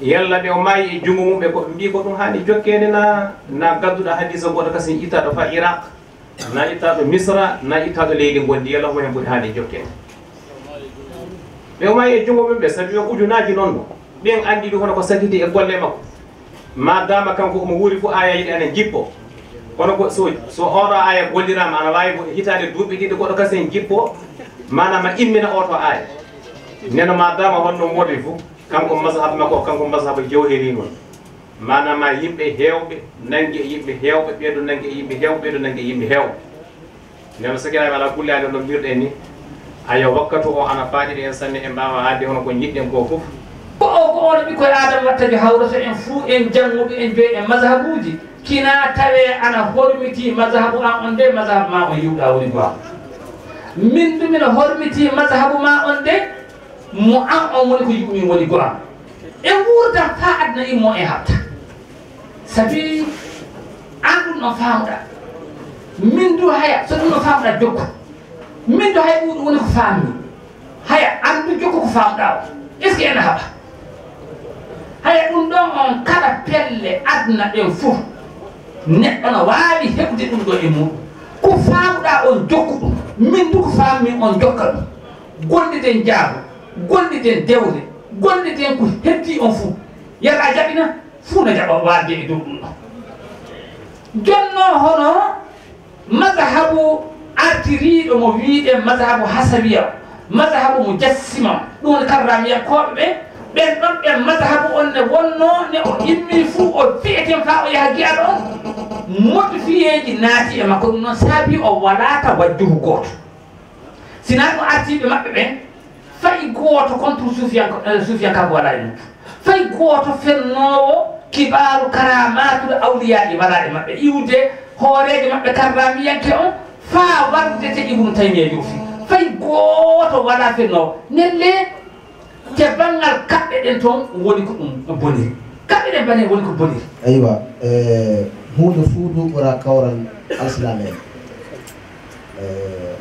Yalla ɓe o maayi e junngo mum ɓe ko ɓe mbii ko ɗum haani jokkeede naa? Naa gadduɗaa hadiisa goɗɗo kasen ittaaɗo faa Iraaq, naa ittaaɗo Misra, naa ittaaɗo leydi ngonndi, yalla homo hen ɓuri haani jokkeede? Ɓe o maayi e junngo mum ɓe, sabi yo ujunaaji non no. Ɓen anndi ɗum hono ko sakiti e golle makko. Maa daama kanko omo wuuri fof aayaaji ɗi ana njippoo. Kono ko so, so oɗo aaya golliraama, ana waawi hitaande duuɓi ɗiɗi goɗɗo kasen jippoo, maanaam ma immina oto aaya. Nden no maa daama honno moodi fof, kanko mazhab makko, kanko mazhab jawheri non. Maanaam ma yimɓe heewɓe, nanngi e yimɓe heewɓe, ɓeeɗo nanngi e yimɓe heewɓe, ɓeeɗo nanngi e yimɓe heewɓe. Nden no sakiraaɓe alaa kulli haali no mbirɗen ni, ayo wakkatu o ana faaɗiri en sanne, en mbaawaa haalde hono ko njiɗɗen koo fof. Ko o, ko oon ɓikkoy Aadama watta jo hawroto en fuu, en jannguɓe, en joyi en mazhabuuji, kinaa tawee ana hormitii mazhabu an on de, mazhabu maa on yiwɗaa woni go'aŋ. Min du miɗo hormitii mazhabu maa on de, mo an on woni ko yuɓmi woni go'aŋ. En wuurdan faa aduna immoo en haɓta. Sabi aan ɗum no faamuɗaa. Min du haya, so ɗum no faamuɗaa, jokku. Min du haya, ɗum woni ko faammi. Haya, aan du jokku ko faamuɗaa o. Est-ce que ena haɓa? Haya ɗum ɗon on kala pelle aduna ɗen fof, neɗɗo no waawi heɓude ɗum ɗo e muuɗum. Ko faamuɗaa on jokku ɗum, min du ko faammi on jokka ɗum. Golliden jaabu, golliden dewle, golliden ko heddii on fof. Yalla a jaɓi na? Fuu no jaɓa waɗde e dow ɗum ɗon. Jonno hono Mazhabu artiriiɗo mo wi'uɗen mazhabu hasawiya, mazhabu mujassima, ɗum woni karramiyankooɓe ɓen. Ɓen ɗon ɓen mazhabu on ne wonnoo, ne o immii fuu o fi'eten faa o yaha gi'al on, modifiyeeji naati e makko, ɗum noon saabii o walaa tawajjuhu gooto. Sinaa ɗum artiiɓe maɓɓe ɓen, fay gooto contre suufiyanko-, eh, suufiyankaagu walaa e mum. Fay gooto fennoowo kibaaru karaamaatul awliyaa'i walaa e maɓɓe. Iwde hooreejo maɓɓe karraamiyanke on faa warde te Ibnu Taymiya joofi. Fay gooto walaa fennoowo. Nelle, te banngal kaɓɓe ɗen ton woni ko ɗum boniri. Kaɓɓe ɗen bane woni ko boniri. Aywa, eh, huunde fuu du ɓura kawral alsilaama'en. Eh,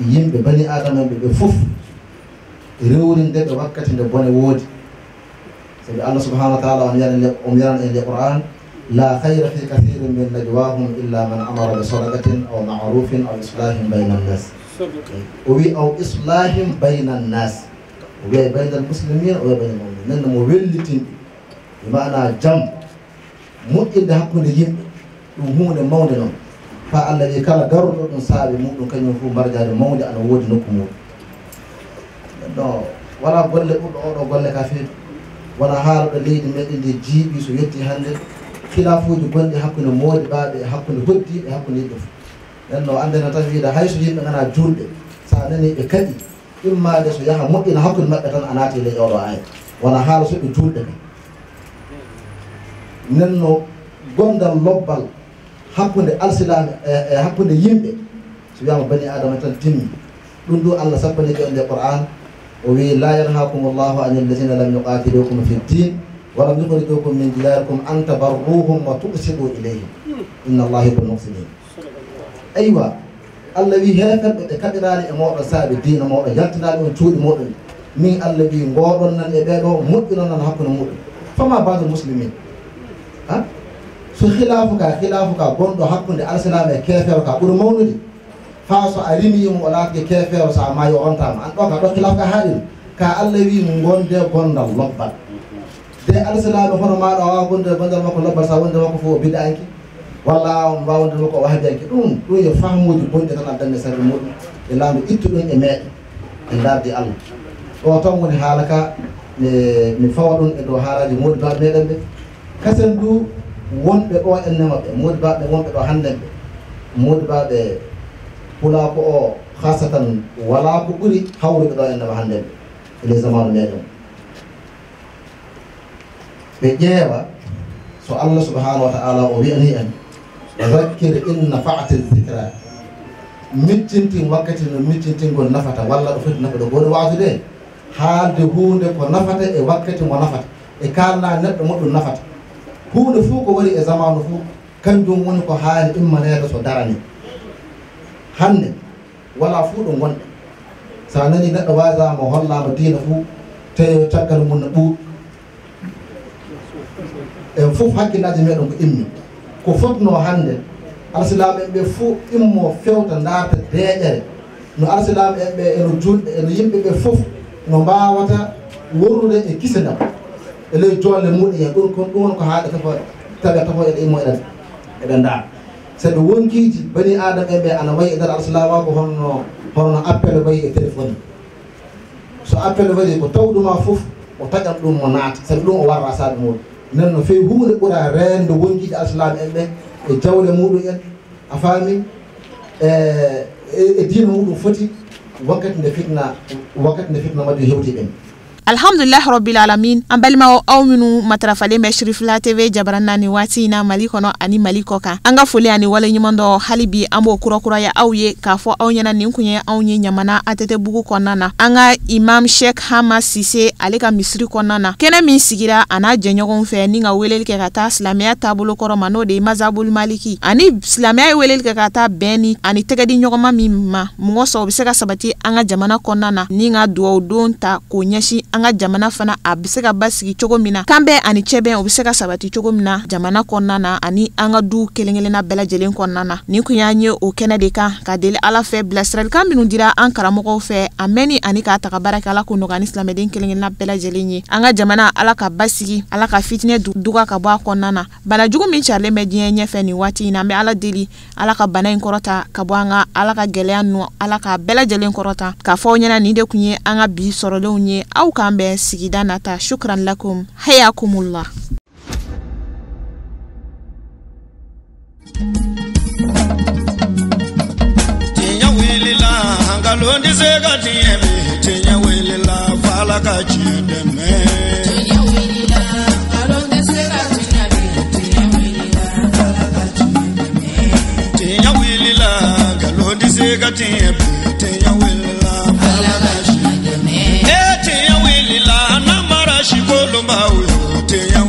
yimɓe bani Aadama ɓe, ɓe fof rewrinde ɓe wakkati nde bone woodi. Sabi Allah subhanahu wa taala on wiyan le-, on wiyan en le Qur'an, "La khayra fi kathirin min najwahum illa man amara bi sadaqatin aw ma'rufin aw islahin bayna nnas." O wi, "Aw islahin bayna nnas." O wiya, "Bayna al muslimin," o wiya, "Bayna al mu'minin." Nden no mo wellitinɗi, e maana jam, moƴƴinde hakkunde yimɓe, ɗum huunde mawnde non. Faa Allah wiyi, kala garuɗo ɗum saabe muuɗum, kañum fof mbarjaari mawnde ana woodi nokku muuɗum. Nden ɗo, walaa golle ɓurɗo oo ɗoo golle ka feetu. Wona haala ɗo leydi meɗen ndi jiiɓi, so yettii hannde, kilaafuuji gonɗi hakkunde moodibaaɓe e hakkunde hoddiiɓe e hakkunde yimɓe fof. Nden no anndena tan wiide, hay so yimɓe nganaa juulɓe, so a nanii ɓe kaɗi, immaade so yaha moƴƴina hakkunde maɓɓe tan, a naati ley oo ɗoo aaya. Wona haala so ɓe juulɓe kan. Nden no gondal lobbal hakkunde alsilaame e, e hakkunde yimɓe, so wiyaama bani Aadama tan timmi. Ɗum ɗo Allah sappani ko e nder Qur'an, o wiyi, "La yanhaakumu Allahu ani alladina lam yuqatilukum fi ddin wa lam yukhrijukum min diyarikum an tabarruhum wa tuqsitu ilayhim. Inna Allaha yuhibbul muqsitin." Aywa, Allah wiyi, heeferɓe ɓe kaɓiraali e mooɗon saabe diina mooɗon, yaltinaali on cuuɗi mooɗon. Min Allah wiyi, ngoɗon nan e ɓee ɗoo, moƴƴinon nan hakkunde muɗum. Fama badul muslimin. Ha? So khilaafu ka, khilaafu ka gonɗo hakkunde alsilaame e keefeero ka ɓuri mawnude. Faa so a rimii mo, o laatike keefeero, so a maayii, o rontaama. An ɗoo ka, ɗoo khilaafu ka haaɗiri. Ka Allah wiyi, ngonde gondal lobbal. De alsilaame hono maaɗa, a waawaa gondude e gondal makko lobbal, so a wondi e makko fof o bid'anke, walla on mbaawa wondude e makko o wahabiyanke. Ɗum, ɗum yo fahmuuji bonɗi tan addannde sharri muuɗum, e laamɗo ittu ɗum e meeɗen, en ndaardi Allah. Ɗoo tan woni haala ka, mi, mi fawa ɗum e dow haalaaji moodibaaɓe meeɗen ɓe. Kasen du wonɓe ɗoo enne maɓɓe, moodibaaɓe wonɓe ɗoo hannden ɓe, moodibaaɓe pulaaku oo, khaasatan, walaa ko ɓuri hawruɓe ɗoo enne maɓɓe hannden ɓe, e ley zamaanu meeɗen. Ɓe ƴeewa so Allah subhanahu wa ta'ala o wi'anii en, "Wa dhakkir in nafa'ati dhikra." Miccintin wakkati no miccintingol nafata, walla ɗo foti nafa ɗo. Gooto waasude haalde huunde ko nafata e wakkati mo nafata, e kaalnaa neɗɗo mo ɗum nafata. Huunde fuu ko wari e zamaanu fuu, kanjum woni ko haani immaneede so daranii. Hannde, walaa fuu ɗo ngonɗen. So a nanii neɗɗo waasaama, hollaama diina fuu, tawi caggal mum no ɓuuɓi. En fof hakkillaaji meeɗen ko immi. Ko fotnoo hannde, alsilaam'en ɓe fof immoo fewta ndaarta deeƴere. No alsilaam'en ɓe, e no juulɓe, e no yimɓe ɓe fof no mbaawata worrude e kisandam. E ley jolle muɗum en, ɗum kon, ɗum woni ko haaɗata ko tawi tafo eɗen immoo eɗen, eɗen ndaara. Sabi wonkiiji bani Aadama en ɓe ana wayi e nder alsilaamaaku hono, hono appel wayi e téléphone. So appel waɗii ko tawɗuma fof, o taƴan ɗum mo naata. Sabi ɗum o warra saabe muɗum. Nden no fey huunde ɓura reende wonkiiji alsilaam'en ɓe e jawle muɗum en, a faami, e, e, e diina muɗum foti wakkati nde fitna, wakkati nde fitna majjum hewti ɓen. Alhamdulillahi Rabbil Alamin. An balima o, aw minu matarafalen bɛ Sirifila T V jabaran na ni waati in na Mali kɔnɔ ani Mali kɔ kan. An ka foli ani waleɲumandɔn, hali bi an b'o kurakuraya aw ye, k'a fɔ aw ɲɛna nin kun ye anw ye ɲamana A T T bugu kɔnɔna na. An ka Imam Sheikh Hama Sise, ale ka misiri kɔnɔna na. Kɛnɛ min sigira a n'a jɛɲɔgɔnw fɛ ni ka weleli kɛ ka taa silamɛya taabolo kɔrɔ ma, n'o de ye Mazhabul Maliki, ani silamɛya ye weleli kɛ ka taa bɛn ni ani tɛgɛdiɲɔgɔnma min ma, mɔgɔ sɔrɔ bɛ se ka sabati an ka jamana kɔnɔna na, ni ka duwawudon ta k'o ɲɛsin an ka jamana fana, a bɛ se ka basigi cogo min na, kanbɛn ani cɛbɛn, o bɛ se ka sabati cogo min na jamana kɔnɔna na, ani an ka du kelen-kelenna bɛɛ lajɛlen kɔnɔna na. Nin kun y'an ye o kɛnɛ de kan, ka deli Ala fɛ, bilasiralikan minnu dira an karamɔgɔw fɛ, a mɛnni ani k'a ta ka baara kɛ, Ala k'o nɔgɔya ni silamɛden kelen-kelenna bɛɛ lajɛlen ye. An ka jamana, Ala ka basigi, Ala ka fitinɛ du-, duga ka bɔ a kɔnɔna na. Bana jugu min carilen bɛ diɲɛ ɲɛfɛ nin waati in na, an bɛ Ala deli, Ala ka bana in kɔrɔta ka bɔ an ka, Ala ka gɛlɛya ninnu, Ala ka bɛɛ lajɛlen kɔrɔta. K'a fɔ aw ɲɛna, nin de tun ye an ka bi sɔrɔlenw ye. Aw k'an bɛn sigida nata. Shukran lakum. Hayakumullah. Tiɲɛ wulila, nkalon tɛ se ka tiɲɛ mɛn. Tiɲɛ wulila, f'a la ka tiɲɛ dɛmɛ. Tiɲɛ wulila, nkalon tɛ se ka tiɲɛ mɛn. Tiɲɛ wulila, f'a la ka tiɲɛ dɛmɛ. Tiɲɛ wulila, nkalon tɛ se ka tiɲɛ mɛn. Tiɲɛ wulila, f'a la ka tiɲɛ dɛmɛ. Ee, tiɲɛ wulila, n'an mara si kolonba o ye. Tiɲɛ